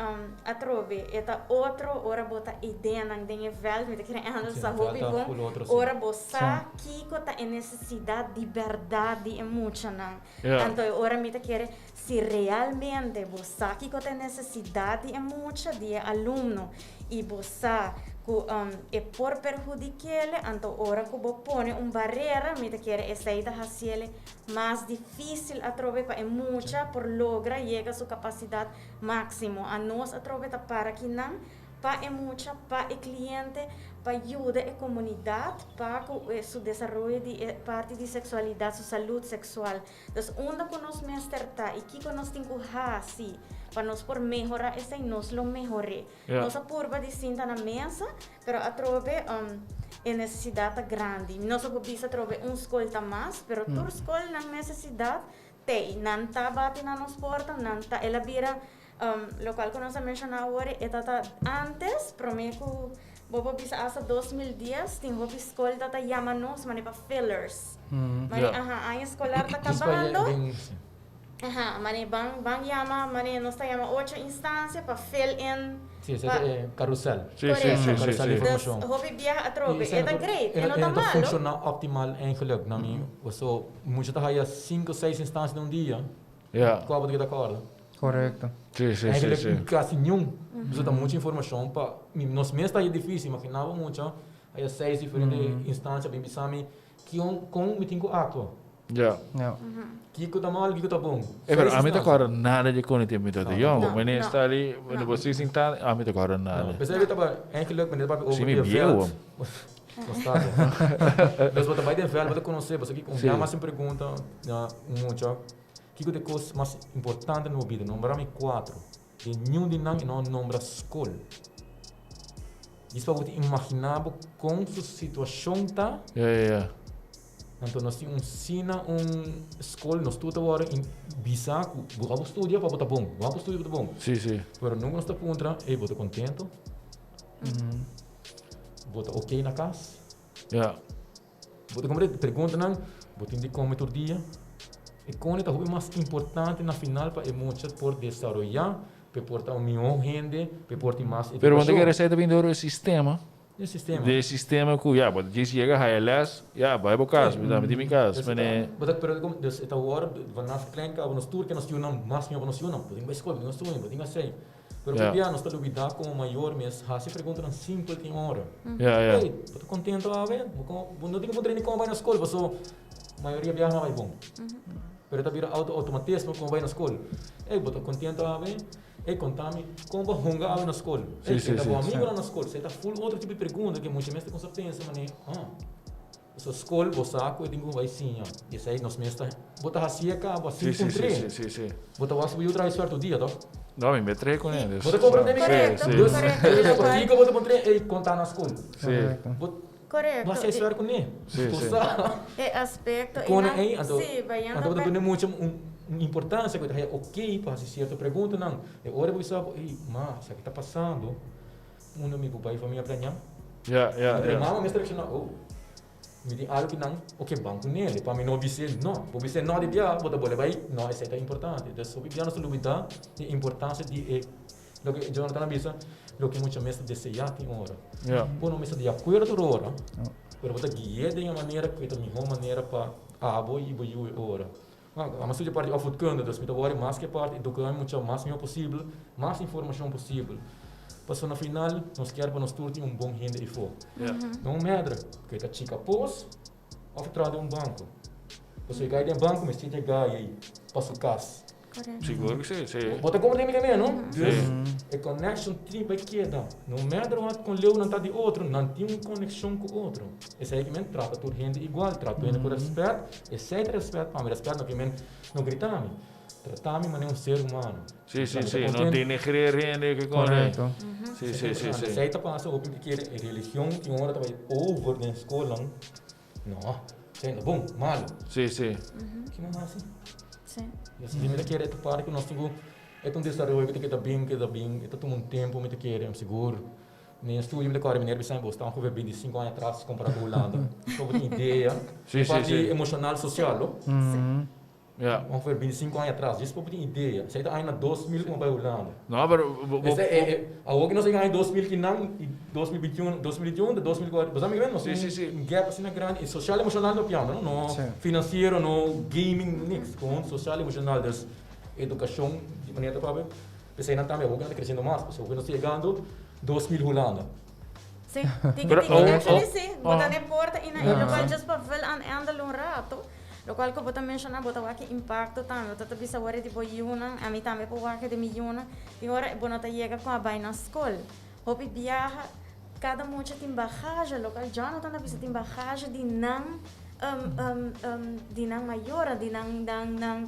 atrobe e ta otro ora bo ta ideanan den e vèlt, mi ta kere Angel sa hopi bon, ora bo sa kiko ta e nesesidat di bèrdat di e muchanan. Anto e ora mi ta kere Si realmente bo sa kiko ta e nesesidat di e mucha, di e alumno, i bo sa ku e por perhudik'ele, anto ora ku bo pone un barera, mi ta kere esei ta hasiele mas difísil atrobe pa e mucha por logra yega su kapasidat máksimo. Anos atrobe ta para kinan pa e mucha, pa e kliente, pa yuda e komunidat pa ku su desaroyo di e parti di seksualidat, su salud seksual. Dus unda ku nos mester ta i kiko nos tin ku hasi pa nos por mehorá esei, nos lo mehor'é. Nos a purba di sinta na mesa, pero atrobe e nesesidat ta grandi. Nos a por bisa atrobe un skol ta mas, pero tur skol nan nesesidat t'ei. Nan ta bati na nos porta, nan ta, el a bira lokual ku nos a menshoná awor, e ta ta antes, promé ku. Bo por bisa hasta 2010 tin hopi skol ta ta yama nos mane pa fillers. Mane aha aña eskolar ta kabando. Aha mane ban ban yama mane nos ta yama ocho instancia pa fill in. Si esei ta e karusel. Si si si si Karusel di informashon. Dus hopi biaha atrobe e ta great e no ta E no ta malo. funshoná optimal eigenlijk na mi paso mucha ta haya sinku seis instancia den un dia. Ja. Kua bo ta keda kòrda? Correcto. Si si si Eigenlijk si. kasi niun. Pasobra ta mucha informashon pa mi nos mes ta difísil. Imaginá bo mucha haya seis diferente instancia bin bisa mi kion kon mi tin ku aktua. Ja. Ja. Kiko ta mal, kiko ta bon. Eh, pero Seis ami ta instancia. kòrda nada di kon e tempu mi ta No, yong. no, Wanneer no. sta li, wanneer bo si sinta, ami ta kòrda nada. No, p'esei mi taba eigenlijk wanneer papia Si over mi di e bieu. veld. Nos ta bo. Dus bo ta bai den veld, bo ta konosé, pasobra kiko un Si. bia mas sin pregunta na un mucha. Kiko ta e kos mas importante na bo bida? Nombra mi kuatro. Den niun di nan e no a nombra skol. Dis pa bo tin imaginá bo kon su situashon ta. Ja, ja, ja. Anto nos tin un sina un skol, nos tur ta wòrdu in bisa ku bo a bo studia pa bo ta bon, bo a bo studia pa bo ta bon. Sí, sí. Pero nunka nos ta puntra, ey, bo ta kontento? Bo ta oké na kas? Ja. Bo ta komprende? Preguntanan bo tin di kome tur dia. E kone ta hopi mas importante na final pa e mucha por desaroyá, pa e por ta un mihó hende, pa e por tin mas Pero bo ta edukashon. kere esei ta bin dor e sistema. E sistema. De sistema ku ya, bo ta djis yega haya les, ya, bai bo kas, mi tambe tin mi kas. Mene. Bo ta, pero kom, dus e ta wòrdu vanaf klein kaba nos tur ke nos yunan mas mihó pa nos yunan. Bo tin bai skol, bo tin studia, bo tin asei. Pero Ja. hopi bia nos ta lubidá komo mayor mes hasi preguntanan simpel tin ora. Ja, ja. Hey, bo ta kontento awe? Bo ko, bo no tin ku puntra ni komo bai na skol paso mayoria biaha no a bai bon. Pero e ta bira auto automatismo komo bai na skol. Hey, bo ta kontento awe? Hey, konta mi kon bo hunga awe na skol? Hey, Sí, ken ta sí, bo sí. amigonan na skol? Esei ta full otro tipo di pregunta ku mucha mes ta kumsa pensa manera, ah. Pasobra skol bo sa ku e tin ku bai siña. I esei nos mes ta bo ta hasié kaba sin Sí, sí, sí, puntr'é. sí, sí, sí. Bo ta wak si bo yu traha suerte un dia, tok? No, mi mester traha kuné, dus. Bo ta komprendé mi? Sí, Korekto, sí. Dus, korekto. dus pakiko bo ta puntr'é, ey, konta na skol? Sí. Correcto. Bo Korekto. bo hasié suerte kuné. Sí, Bo sí. sa. E aspekto Kone einan, ey, anto, sí, bayendo anto bo ta bek. duna mucha un un importansia ku ta haya okey pa hasi sierto preguntanan. E ora bo bisa bo, ey, ma, sa ki ta pasando? Unda mi por bai famia plañá? Ja, ja, Anto e ja. mama mester reacciona, oh, mi tin algo ki nan oke ban ku nele, pa mi no bis'é no. Bo bis'é no di bia, bo ta bole bai, no, esei ta importante. Dus hopi bia nos ta lubida e importancia di e loke Jonathan a bisa, loke mucha mes ta deseá tin ora. Ja. Bo no mester di akuerdo tur ora, pero bo ta gui'é den e manera ku e ta mihó manera pa abo i bo yu e ora. Amo studia parti opvoedkunde, dus mi ta wòrdu mas ke parti eduká mi mucha mas mihó posibel, mas informashon posibel. Pasobra na final nos kier pa nos tur tin un bon hende efó. No un mèdre ku e ta chika pos òf e traha den un banko. Pasobra e gai den banko mester tin e gai ei pa su kas. Sigur ku si, si. Bo ta komprende mi ke meen, no? Dus e connection tin bai keda. No matter what kon leu nan ta di otro, nan tin un konekshon ku otro. Esei ke men trata tur hende igual, trata tur hende ku rèspèt. Esei ta rèspèt pa mi. Rèspèt no ke men no grita mi. Trata mi manera un ser humano. Si, si, si. No denigreer hende ke kon. Korekto. Si, si, si, si. Esei ta pasa hopi mi kere e religion tin ora ta bai over den skolnan. No, esei no bon, malo. Si, si. Ki nan hasi? Si. Mi ta kere e ta parti ku nos tin ku E ta un desaroyo ku ta keda bin, keda bin, e ta tuma un tempu mi ta kere, sigur. Mi estudio mi ta kòrda meneer bisa bo sta ongeveer 25 aña atras kompará ku Hulanda. So bo tin idea, Sí, sí, parti sí. emoshonal sosial lo. Ja. Ongeveer 25 aña atras, djis pa bo tin idea. Esei ta aña na 2000 ku mi bai Hulanda. No, pero bo, bo, Esei e, e, awor ku nos a yega aña 2000 kinan i 2021, 2021 ta 2040, bo sa mi ke men? Nos Sí, tin sí, sí. un gap asina grandi, e sosial emoshonal no piando, no, no Sí. finansiero, no gaming, niks. Gewoon sosial emoshonal, dus Edukashon di manera ta papia, p'esei nan tambe awor nan ta kresiendo mas, pasobra awor nos ta yegando 2000 Hulanda. Sí, tiki Pero tiki, oh, actually oh, sí, bo oh. ta den porta y na e locual just pa vul aan eindel un rato, locual cu bo ta menciona bo ta wak e impacto tambe, bo ta ta bisa wor di bo yiunan, ami tambe por wak di mi yiunan, tin ora bo no ta yega cu a bay na scol, hopi biaha cada mucha tin bagage, locual Jonathan ta bisa tin bagage di nan di nan mayornan, di nan nan nan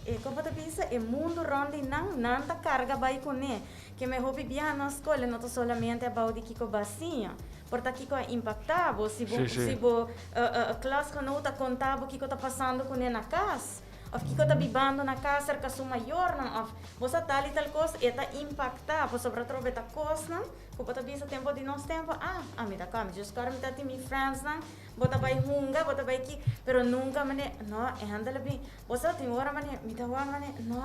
e kon bo ta bisa e mundu rònt di nan, nan ta karga bai kuné. Ke mehó bibiaha na skol e no ta solamente abou di kiko bo a siña, por ta kiko a impaktá bo, si bo si bo klasgenoot ta konta bo kiko ta pasando kuné na kas, òf kiko ta bibando na kas serka su mayornan, òf bo sa tal i tal kos, e ta impaktá, pasobra atrobe ta kosnan. Ku bo ta bisa tempo di nos tempo, ah, ami ta kami just kòrda mi ta tin mi friendsnan, bo ta bai hunga, bo ta bai ki, pero nunka mane, no, e hende lo bin, bo sa tin ora mane, mi ta wak mane, no,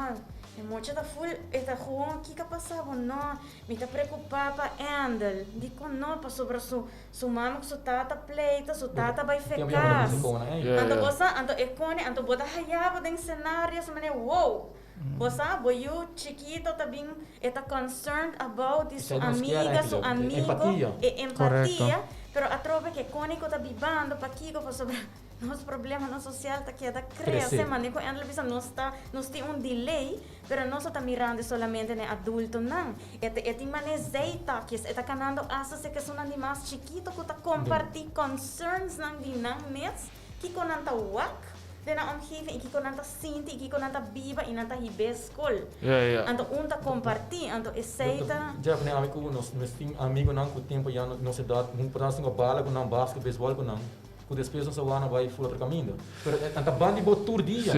e mucha ta ful, e ta gewoon, kiko a pasa bo, no, mi ta preokupá pa Endel, dikon no, pasobra su su mama ku su tata pleita, su tata bai fe kas, anto bo sa, anto e kone, anto bo ta haya bo den senario's mane, wow. Bo sa, bo yu chikito ta bin, e ta concerned about di su amiga, su amigo, e empatia, pero atrobe ke koni ku ta bibando, pakiko, pasobra nos problemanan sosial ta keda krese, mane ku Endel bisa nos ta, nos tin un delay, pero nos no ta mirando solamente na e adultonan, e ta, e tin mane zijtakjes, e ta kanando asta si ke esunnan di mas chikito ku ta komparti concernsnan di nan mes, Kiko nan ta wak den nan omgeving i kiko nan ta sinti i kiko nan ta biba i nan ta hib'é skol. Anto un ta kompartí, anto esei ta. Jeff, ne ami ku nos mes tin amigunan ku tempu ya nos edat, hun por hasi un bala ku nan, basket, beisbòl ku nan, ku despues nos a wak nan bai for otro kaminda. Pero nan ta ban di bo tur dia.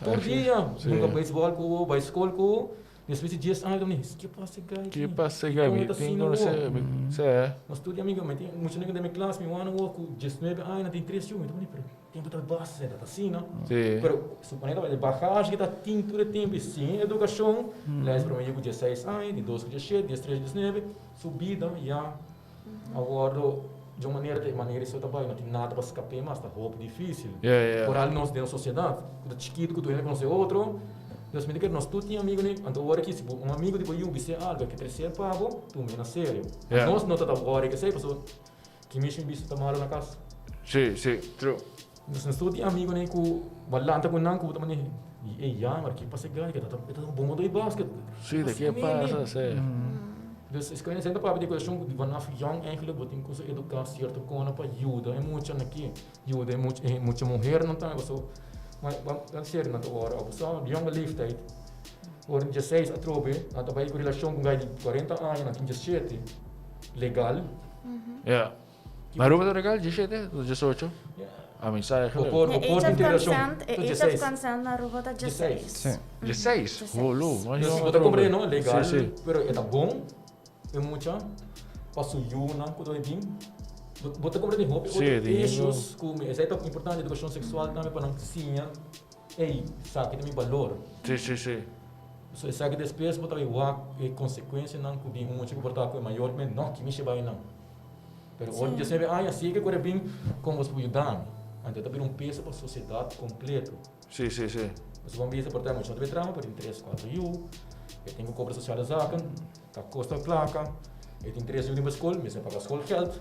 Tur dia. Hunga beisbòl ku bo, bai skol ku bo. Despues di dies aña ta mini, ke pasa e gai Ke pasa e gai? Mi tin konosé, mi sè. Nos tur di amiga, mi tin mucha nigga den mi klas, mi wòrdu wou ku diesnuebe aña, nan tin tres yu, mi ta mini, pero tempu ta basa, ta asina. Pero supone ta e bagashi ke ta tin tur e tempu i sin edukashon, lei prome yu ku diesseis aña, di dos ku diesshete, diestres, diesnuebe, su bida ya a wòrdu di un manera ku e manera esei ta bai, no tin nada pa skap'é mas, ta hopi difísil. Foral nos den nos sosiedat, ku ta chikitu ku tur hende konosé otro, dus mi ta kere nos tur tin amigu ni, anto ora ki si bo un amigu di bo yu bis'é algu ke tres'é pa bo, tum'é na serio. Nos no ta ta wòri kesei pasobra kimisha mi bisa ta malu na kas. Sí, sí, true. Dus nos tur tin amigunan ku bo a lanta ku nan ku bo ta manda e jammer ke pasa e gai ke ta e ta bon konta di basket. Sí, de ke pasa sí. Dus es kende ta papia di kueshon ku vanaf yong eigenlijk bo tin ku eduká sierto kona pa yuda e muchanan aki, yuda e mucha e mucha muhernan tambe pasobra ma serio nan ta wòrdu abusá di yonge leeftijd. Ora di diesseis atrobe nan ta bai ku relashon ku un gai di kuarenta aña nan tin diesshete legal. Ja. Na Aruba ta legal diesshete of diesocho? A mi sa eigenlijk. Bo por E tin age of relashon consent, e tot age of diesseis. consent na Aruba ta Diesseis. diesseis. Diesseis? Holo, mas Dus yong bo ta atrobe. comprende no, legal, Sí, sí. pero e ta bon e mucha pa su yunan ku ta bai bin. Bo bo ta comprende hopi Sí, otro di hingo. issues ku mi esei ta importante edukashon seksual tambe pa nan siña, ey, esaki ta mi balor. Sí, sí, sí. So esaki despues bo ta bai wak e konsekuensianan ku bin un mucha ku por ta ku e mayor men no, ki mishi bai nan. Pero ora di diesnuebe aña si ke kore bin kon bos por yuda mi. Anto e ta bira un peso pa sosiedat kompleto. Sí, sí, sí. Pasobra bo bisa por ta mucha no ta bay traha, por tin tres, kuater yu, e tin ku kobra sosiale zaken, ta kosta plaka, e tin tres yu riba skol, mester paga skolgeld.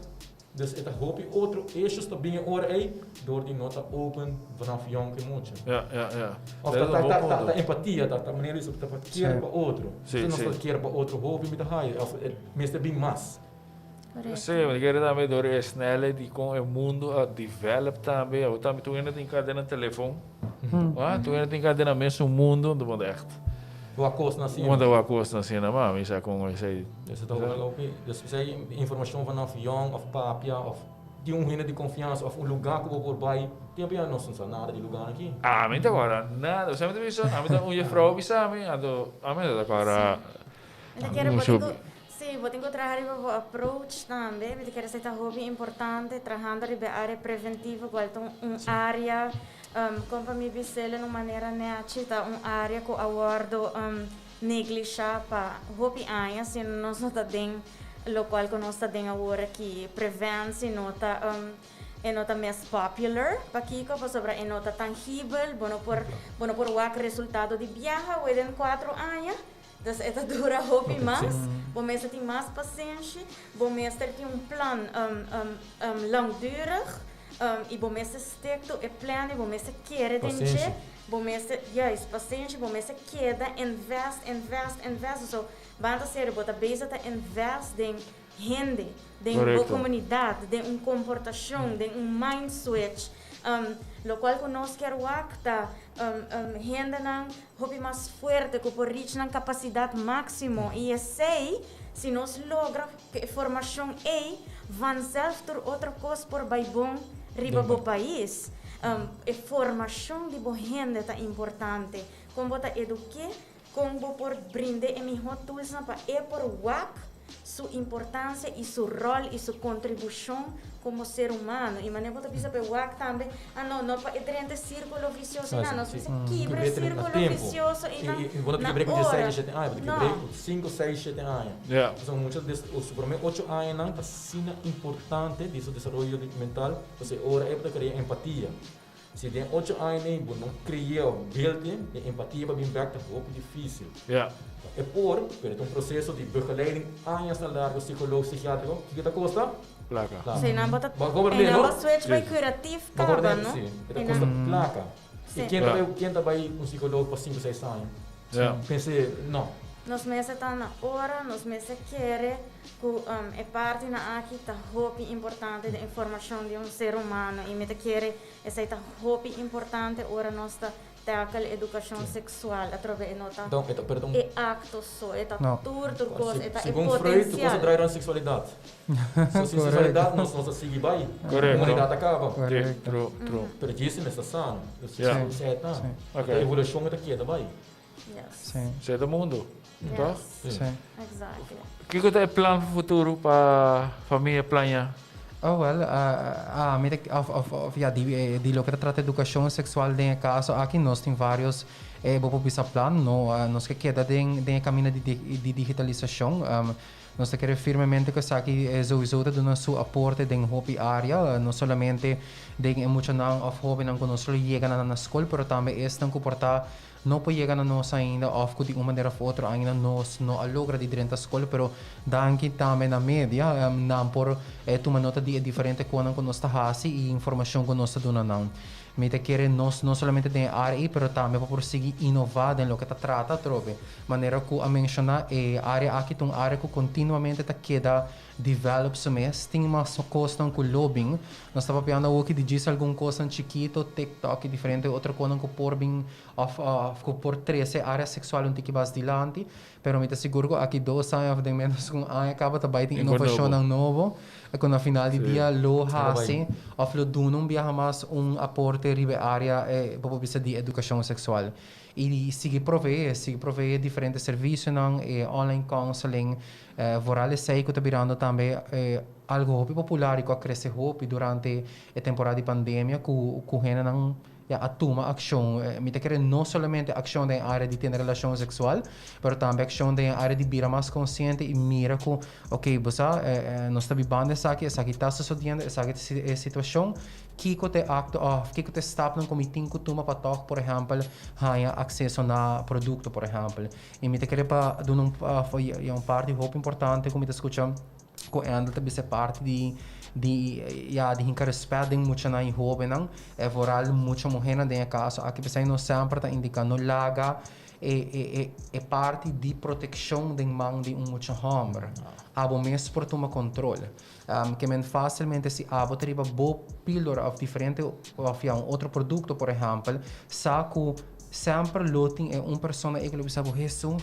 Dus e ta hopi otro issues ta bin e ora ei dor di no ta open vanaf yong ku e mucha. Ja, ja, ja. Of ta ta ta ta ta empatia, ta ta manera di ta ta kier pa otro. Sí, Si nos sí. ta kier pa otro hopi mi ta haya of e mester bin mas. Correcto. Sí, mi kere tambe dor e snelheid di kon e mundo a develop tambe. Awor tambe tur hende tin kada na telefon. Ah, tur hende tin kada na mesun mundo, anto bo ta echt. Wak kosnan asina. Bo ta wak kosnan asina, ma mi sa kon esei. Esei ta hopi loke. Dus esei informashon vanaf yong of papia of di un hende di konfiansa of un lugá ku bo por bai. Tempu ya nos no sa nada di lugánan aki. Ami ta kòrda nada. Osea mi ta bisa, ami ta un jefrou bisa mi, anto ami no ta kòrda. Mi ta kere bo tin ku, sí, bo tin ku traha riba bo approach tambe. Mi ta kere esei ta hopi importante, trahando riba e área preventivo kual ta un área, kon pa mi bis'el en un manera nèchi, ta un área ku a wòrdu neglishá pa hopi aña, si nos no ta den lokual ku nos ta den awor aki. Preventie no ta e no ta mes popular. Pakiko? Pasobra e no ta tangibel, bo no por bo no por wak resultado di biaha within kuatro aña. Dus e ta dura hopi mas. Bo mester tin mas pasenshi, bo mester tin un plan langdurig i bo mester stick to e plan i bo mester kere den dje. Bo mester, juist, pasenshi, bo mester keda invest, invest, invest. So, banda serio, bo ta bezig ta invest den hende, den bo komunidat, den un komportashon, den un mind switch. Lokual ku nos kier wak ta hendenan hopi mas fuerte ku por reach nan kapasidat máksimo i esei si nos logra ku e formashon ei vanzelf tur otro kos por bai bon riba bo pais. E formashon di bo hende ta importante. Kon bo ta eduk'é, kon bo por brind'é e mihó toolsnan pa e por wak. su importancia y su rol y su contribucion como ser humano. Y manera bo ta bisa pa e wak tambe, ah no, no pa e drenta circulo vicioso, na, nos mester kibra e circulo vicioso y na Y bo no ta kibr'é cu dieseis, diesshete aña, bo ta kibr'é cu cinco, seis, shete aña. Pasobra mucha des su prome ocho añanan ta asina importante di su desaroyo mental, pasobra e ora ei bo ta crea empatia. Si den ocho aña ei bo no crea of build e empatia pa bin bek ta hopi dificil. E por, pero e ta un proceso di begeleiding añasnan largo, psicoloog, psikiatrico, kiko ta costa? Placa. Si nan bo ta, e nan bo switch bay curatief caba, no? Si, e ta costa placa. Y ken ta bay, ken ta bay un psicoloog pa cinco, seis aña? Pense, no. Nos mester ta na ora, nos mester kere ku e partinan aki ta hopi importante den e formashon di un ser humano i mi ta kere esei ta hopi importante ora nos ta tackle edukashon seksual atrobe e no ta e akto so e ta tur tur kos e ta e Segun Freud tur kos ta potensial. draai rond seksualidat. So sin seksualidat nos no ta sigui bai, humanidat ta kaba. Pero djis mester sano, esei ta. E evolushon ta keda bai. Yes. Sí. Sea ta mundo, yes. toch? Sí. Exactly. Kiko ta e plan pa futuro pa Famia Plania? Oh well, ah, mi ta, of, of, of ja, di, eh, di loke ta trata edukashon seksual den e kaso aki nos tin varios, eh, bo por bisa plan, no, nos ke keda den, den e kaminda di, di digitalisashon. Nos ta kere firmemente ku esaki souiso ta duna su aporte den hopi área, no solamente den e muchanan òf hóbennan ku nos lo yega na nan na skol, pero tambe esnan ku por ta no por yega na nos ainda òf ku di un manera òf otro ainda nos no a logra di drenta skol, pero danki tambe na media nan por tuma nota di e diferente konan ku nos ta hasi i informashon ku nos ta duna nan. Mi ta kere nos no solamente den e área ei, pero tambe pa por sigui inová den loke ta trata atrobe. Manera ku a menshoná, e área aki ta un área ku kontinuamente ta keda develop su mes. Tin mas kosnan ku lo bin. Nos ta papiando awoki di djis algun kosnan chikito, TikTok i diferente otro konan ku por bin òf òf ku por trese e área seksual un tiki mas dilanti. Pero mi ta sigur ku aki dos aña òf den ménos ku un aña kaba ta bai tin inovashonnan nobo ku na final di dia lo hasi òf lo duna un biaha mas un aporte riba e área bo por bisa di edukashon seksual. I sigui proveé, sigui proveé diferente servisionan, e online counseling, vooral esei ku ta birando tambe algu hopi popular i ku a krese hopi durante e temporada di pandemia ku ku hendenan ya a tuma akshon. Mi ta kere no solamente akshon den e área di tene relashon seksual, pero tambe akshon den e área di bira mas konsiente i mira ku, oke, bo sa, nos ta bibando esaki, esaki ta sosodiendo, esaki ta e situashon, kiko ta e akto òf kiko ta e stapnan ku mi tin ku tuma pa tòg, por ehèmpel, haña akseso na produkto, por ehèmpel. I mi ta kere pa duna un, ya un parti hopi importante ku mi ta skucha ku Endel ta bisa e parti di di ya di hinka rèspèt den muchanan i hóbennan, e vooral mucha muhénan den e kaso aki. P'esei nos semper ta indiká no laga e e e e parti di protekshon den man di un mucha hòmber. Abo mes por tuma kontrol. Ke men fásilmente si abo ta riba bo píldora òf diferente òf ya un otro produkto por ehèmpel, sa ku semper lo tin e un persona ei ku lo bisa bo, Hesu,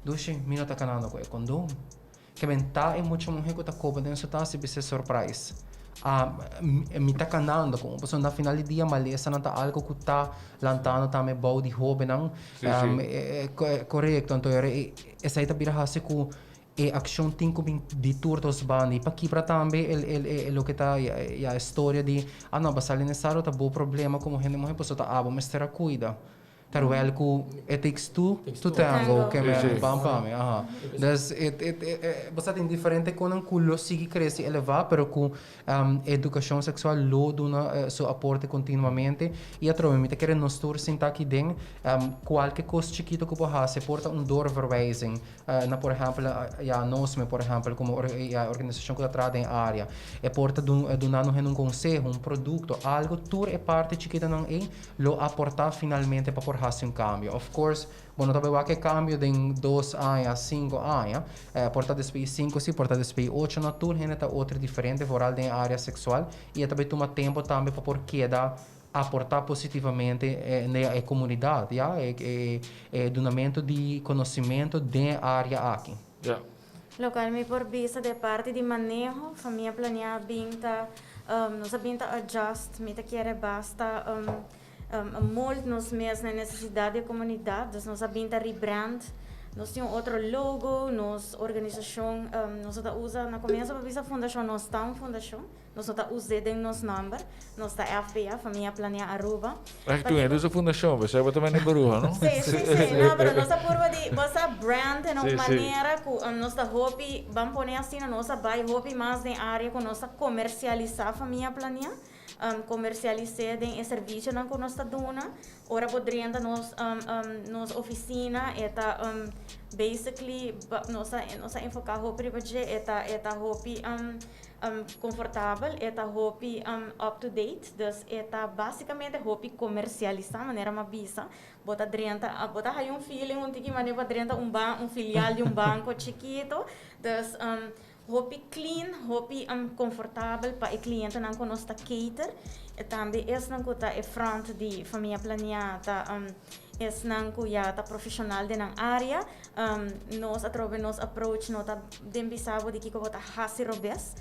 dushi, mi no ta kanando ku e kondom. Ke men ta e mucha muhé ku ta koba den su tas i bis'é surprise. Ah, mi ta kanando ku un pasobra na final di dia malesanan ta algu ku ta lantando tambe bou di hóbennan. Sí, sí. Korekto. Anto esei ta bira hasi ku e akshon tin ku bin di tur dos banda. I pa kibra tambe e loke ta ya e storia di, ah no, basá linesado ta bo problema komo hende muhé pasobra ta abo mester a kuida. Terwijl ku it takes two to tango, ke men ban pa mi, aha. Dus it it bo sa tin diferente konan ku lo sigui krese i elevá, pero ku edukashon seksual lo duna su aporte kontinuamente. I atrobe mi ta kere nos tur sinta aki den kualke kos chikito ku bo hasi por ta un doorverwijzing na por ehèmpel ya nos me por ehèmpel komo ya organisashon ku ta traha den e área. E por ta duna nos hende un konseho, un produkto, algu tur e parti chikitonan ei lo aportá finalmente pa por hasi un kambio. Of course, bo no ta bai wak e kambio den dos aña, sinku aña. Por ta despues di sinku si, por ta despues di ocho no. Tur hende ta otro diferente, vooral den e área seksual. I e ta bai tuma tempu tambe pa por keda aportá positivamente na e komunidat, ya. E e dunamentu di konosementu den e área aki. Ya. Lokual mi por bisa di e parti di maneho, Famia Planea bin ta, nos a bin ta adjust, mi ta kere basta mold nos mes na e nesesidat di e komunidat, dus nos a bin ta rebrand. Nos tin un otro logo, nos organisacion, nos no ta usa, na comienzo pa bisa fundacion, nos ta un fundacion, nos no ta us'e den nos nomber, nos ta FPA, Famia Planea Aruba. Echt tu, e usa fundacion, pues bo ta mende bruha, no? Sí, sí, sí, no, pero nos ta purba di, bo sa brand den un manera cu nos ta hopi, ban pone asina, nos a bay hopi mas den area cu nos ta comercialisa Famia Planea. Comercialis'é den e servicionan cu nos ta duna. Ora bo drenta nos nos oficina e ta basically nos a nos a enfoca hopi riba dje, e ta e ta hopi confortabel, e ta hopi up to date, dus e ta basicamente hopi comercialisa manera mi a bisa. Bo ta drenta bo ta haya un feeling un tiki manera bo a drenta un ban un filial di un banco chikito, dus Hopi clean, hopi confortabel pa e clientenan cu nos ta cater. E tambe esnan cu ta e front di Famia Planea ta esnan cu ya ta profesional den nan area. Nos atrobe nos approach no ta den bisa bo di kico bo ta haci robes.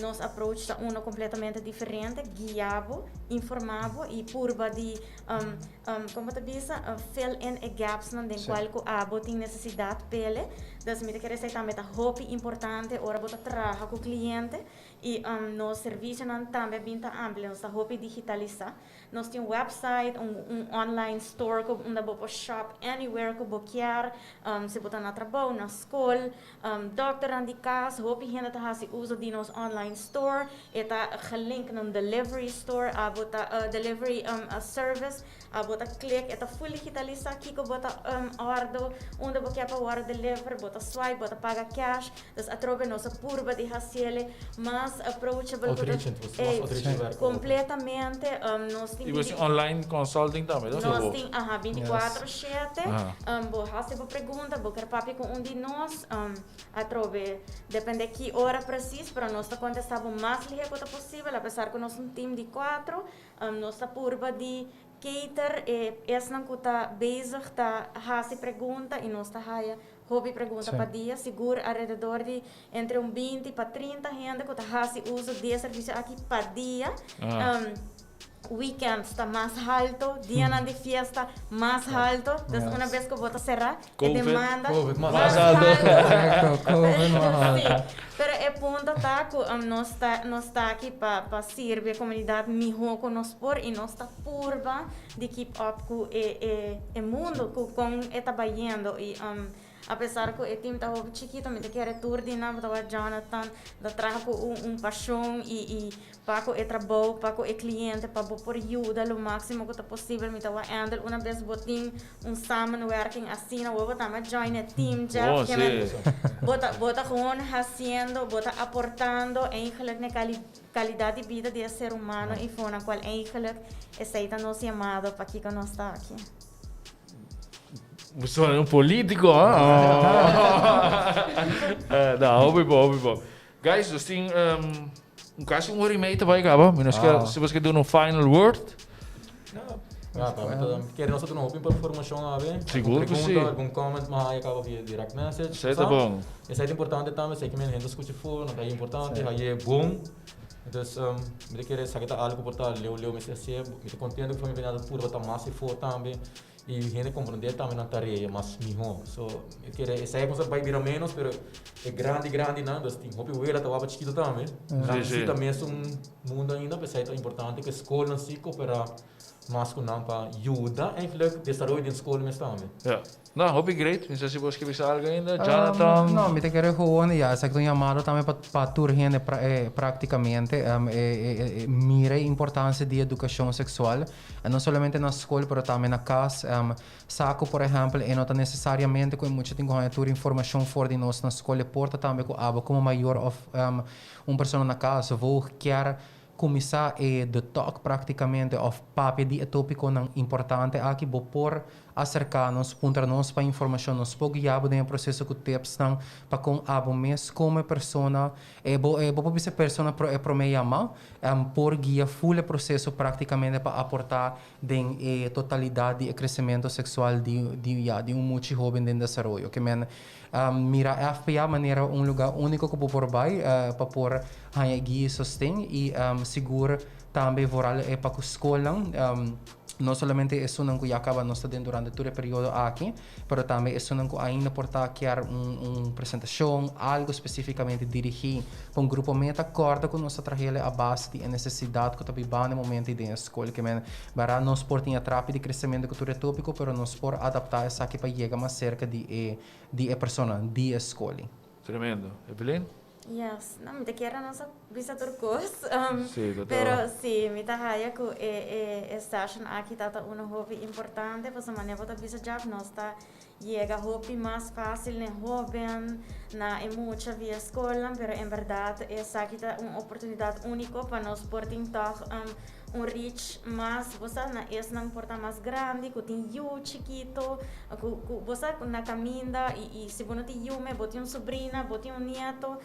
Nos approach ta uno completamente diferente, guia bo, informa bo y purba di Con bo ta bisa, fill in e gapsnan den cual cu abo tin necesidad p'ele. Dus mi ta kere esey tambe ta hopi importante ora bo ta traha cu cliente. Y nos servicionan tambe a bin ta amplia, nos ta hopi digitalisa. Nos tin un website, un online store cu unda bo por shop anywhere cu bo kier. Si bo ta na trabou, na scol, Dokternan di cas, hopi hende ta haci uso di nos online store. E ta gelink na un delivery store, abo ta delivery service, abo ta click, e ta full digitalisa kico bo ta ordo, unda bo kier pa worde deliver, bo ta swipe, bo ta paga cash. Dus atrobe nos a purba di haciele mas approachable. Outreachend, mas outreachend werk. Completamente. Nos tin. Y bo tin online consulting tambe, no? Nos tin, aha, binticuatro shete. Bo haci bo pregunta, bo ker papia cu un di nos, atrobe depende ki ora precies, pero nos ta contesta bo mas lihe cu ta posibel, apesar cu nos un team di cuatro, nos ta purba di cater e esnan cu ta bezig ta haci pregunta y nos ta haya hopi pregunta pa dia, sigur alrededor di entre un 20 pa 30 hende cu ta haci uso di e servicio aki pa dia. Weekends ta mas halto, dianan di fiesta mas halto. Dus una bes ku bo ta será, e demanda Covid, mas halto. Correcto, Covid mas halto. Sí, pero e punto ta ku nos ta nos ta aki pa pa sirbi e komunidat mihó ku nos por i nos ta purba di keep up ku e e e mundo, ku kon e ta bayendo i Apesar ku e tim ta hopi chikito, mi ta kere tur di nan, bo ta wak Jonathan ta traha ku un un pashon i i pa ku e trabou, pa ku e kliente, pa bo por yuda lo máksimo ku ta posibel. Mi ta wak Andel una bes bo tin un samenwerking asina, bo bo tambe a join e team, Jeff, Oh, ke men si. bo ta bo ta gewoon hasiendo, bo ta aportando eigenlijk na e kali kalidat di bida di e ser humano i for na kual eigenlijk esei ta nos yamado pakiko nos ta aki. Sono un politico, ha? No, hopi bo, hopi bo. Guys, nos tin um, un casi un hora y media te bai caba. Mi nos ke, si bos ke duna un final word. Ja, pa mi ta kere nos ta duna hopi informacion awe. Sigur Algun ku si. pregunta, algun comment mas haya caba via direct message. Esei ta bon. Esei ta importante tambe, esei ke men hende scucha for, no ta importante, haye bon. Dus mi ta kere esaki ta algo ku por ta leu leu mester hasié. Mi ta kontento ku Famia Bernardo purba ta mas efo tambe i hende komprondé tambe nan tarea mas mihó. So mi ta kere esei a kuminsá bai bira ménos pero e grandi grandinan dus tin hopi wela ta waba chikito tambe. Nan si ta mesun mundu ainda p'esei ta importante ku e skolnan si koperá mas ku nan pa yuda eigenlijk desaroyo den skol mes tambe. Ja. No, hopi great. Mi sa si bo a skirbi sa algo ainda. Jonathan? No, mi ta kere gewoon, ya, esaki ta un yamado tambe pa pa tur hende praktikamente e mira e importancia di educacion sexual, no solamente na skol pero tambe na kas. Sa ku por ehempel e no ta necesariamente ku e mucha tin ku haña tur informacion for di nos na skol, e por ta tambe ku abo komo mayor of un persona na kas voogd kier Kuminsá e The Talk práktikamente òf papia di e tópikonan importante aki, bo por aserká nos, puntra nos pa informashon. Nos por guia bo den e proseso ku tipsnan pa kon abo mes komo e persona, e bo e bo por bisa e persona e promé yamá, por guia ful e proseso práktikamente pa aportá den e totalidat di e kresementu seksual di di ya di un muchi hóben den desaroyo. Ke men Mira FPA manera un lugá úniko ku bo por bai pa por haña e guia i sosten i sigur tambe vooral e pa ku skolnan. No solamente esunnan cu ya caba nos ta den durante tur e periodo aki, pero tambe esunnan cu ainda por ta kier un un presentacion, algo specificamente dirigi pa un grupo meta, corda cu nos ta trahele a base di e necesidad cu ta biba na e momento y den e scol. Ke men bara nos por tin e trapi di crecemento cu tur e topico, pero nos por adapta esaki pa yega mas cerca di e di e persona, di e scol. Tremendo. Evelyn? Yes, no, mi ta kier a nos a bisa tur cos. Sí, ta Pero sí, mi ta haya cu e, e, e session aki ta uno hopi importante, pasobra manera bo ta bisa Jeff, nos ta yega hopi mas facil n'e hoben, na e mucha via scolnan, pero en berdad esaki ta un oportunidad unico pa nos por tin toch un reach mas, bo sa, na esnan por ta mas grandi, cu tin yu chikito, cu, cu bo sa, na caminda y, y si bo no tin yu me, bo tin un sobrina, bo tin un nieto,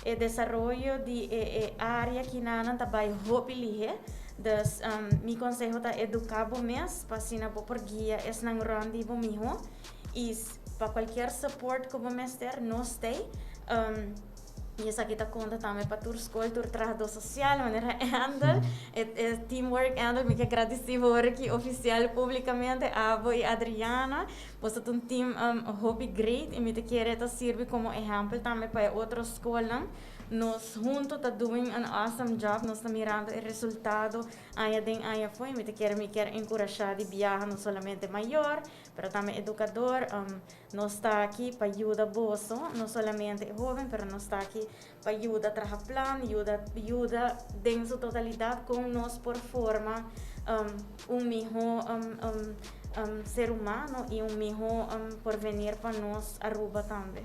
e desaroyo di e, e area kinanan ta bay hopi lihe. Dus mi conseho ta educa bo mes, pa asina bo por guia esnan rond di bo miho. Y pa cualkier support cu bo mester, nos t'ey. Y esaki ta konta tambe pa tur skol, tur trahadó sosial, manera Andel, e e teamwork Andel, mi ke gradisí bo ora aki ofisial públikamente, abo i Adriana. Boso ta un team hopi great i mi ta kere ta sirbi komo ehèmpel tambe pa e otro skolnan. Nos huntu ta doing an awesome job, nos ta mirando e resultado aña den aña afó i mi ta kere mi kier enkurashá di biaha no solamente mayor, pero tambe edukador. Nos ta aki pa yuda boso, no solamente e hoben, pero nos ta aki pa yuda traha plan, yuda yuda den su totalidat kon nos por forma un miho ser humano i un miho porvenir pa nos Aruba tambe.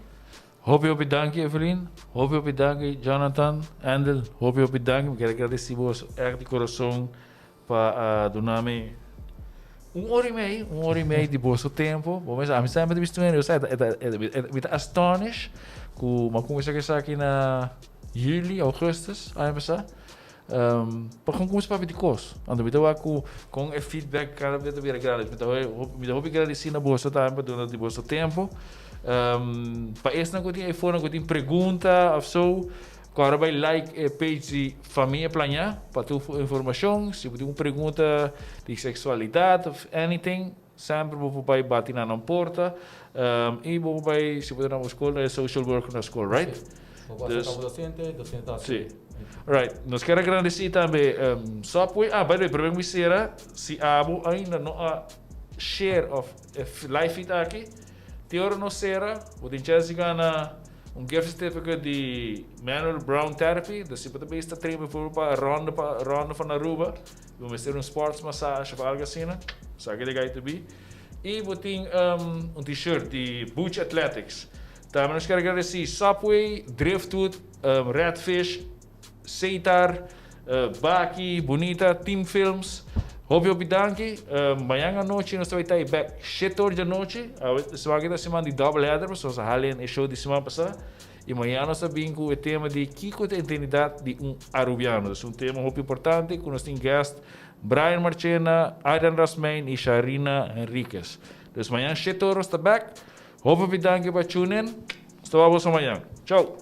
Hopi hopi danki Evelyn, hopi hopi danki Jonathan, Andel, hopi hopi danki, mi kier gradisi boso ègt di kurason Pa a duna mi un ora y mei, un ora y mei di boso tempo. Bo mesa, ami semper ta bisto hende, osea, e ta, e ta, mi ta astonish ku mi a kuminsá ku esaki na juli, augustus, aña pasá. Pa kon kuminsá papia di kos. Anto mi ta wak ku kon e feedback kada bes ta bira grandi. Mi ta mi ta hopi gradisí na boso tambe pa duna di boso tempo. Pa esnan ku tin eifonan ku tin pregunta òf so, Kòrda bai like e page di Famia Plañá pa tur informashon. Si bo tin un pregunta di seksualidat òf anything, semper bo por bai bati na nan porta. I bo por bai, si bo ta na bo skol, na e social worker na skol, right? Sí. Bo por aserka bo dosente, dosente ta Sí. Right. Nos kier a gradesí tambe Subway. Ah, by the way, promé ku mi sera, si abo ainda no a share òf e live feed aki, te ora nos sera, bo tin chèns di gana Un gift certificate di Manual Brown Therapy, dus si bo ta bezig ta train bijvoorbeeld pa ronde pa ronde van Aruba, bo mester un sports massage of algo asina, esaki ta guy to be. Y bo tin un t-shirt di Butch Athletics. Tambe nos kier agradeci Subway, Driftwood, Redfish, Seitar, Baki, Bunita, Team Films. Hopi hopi danki. Mañan anochi nos ta bai ta bek shete or di anochi. Awe esaki ta siman di double header pasobra nos a hala e show di siman pasa. Y mañan nos ta bin cu e tema di kico ta identidad di un Arubiano. Es un tema hopi importante cu nos tin guest Brian Marchena, Adrian Rasmijn y Sharina Henriquez. Dus mañan shete or nos ta bek. Hopi hopi danki pa tune in. Nos ta wak boso mañan. Chao.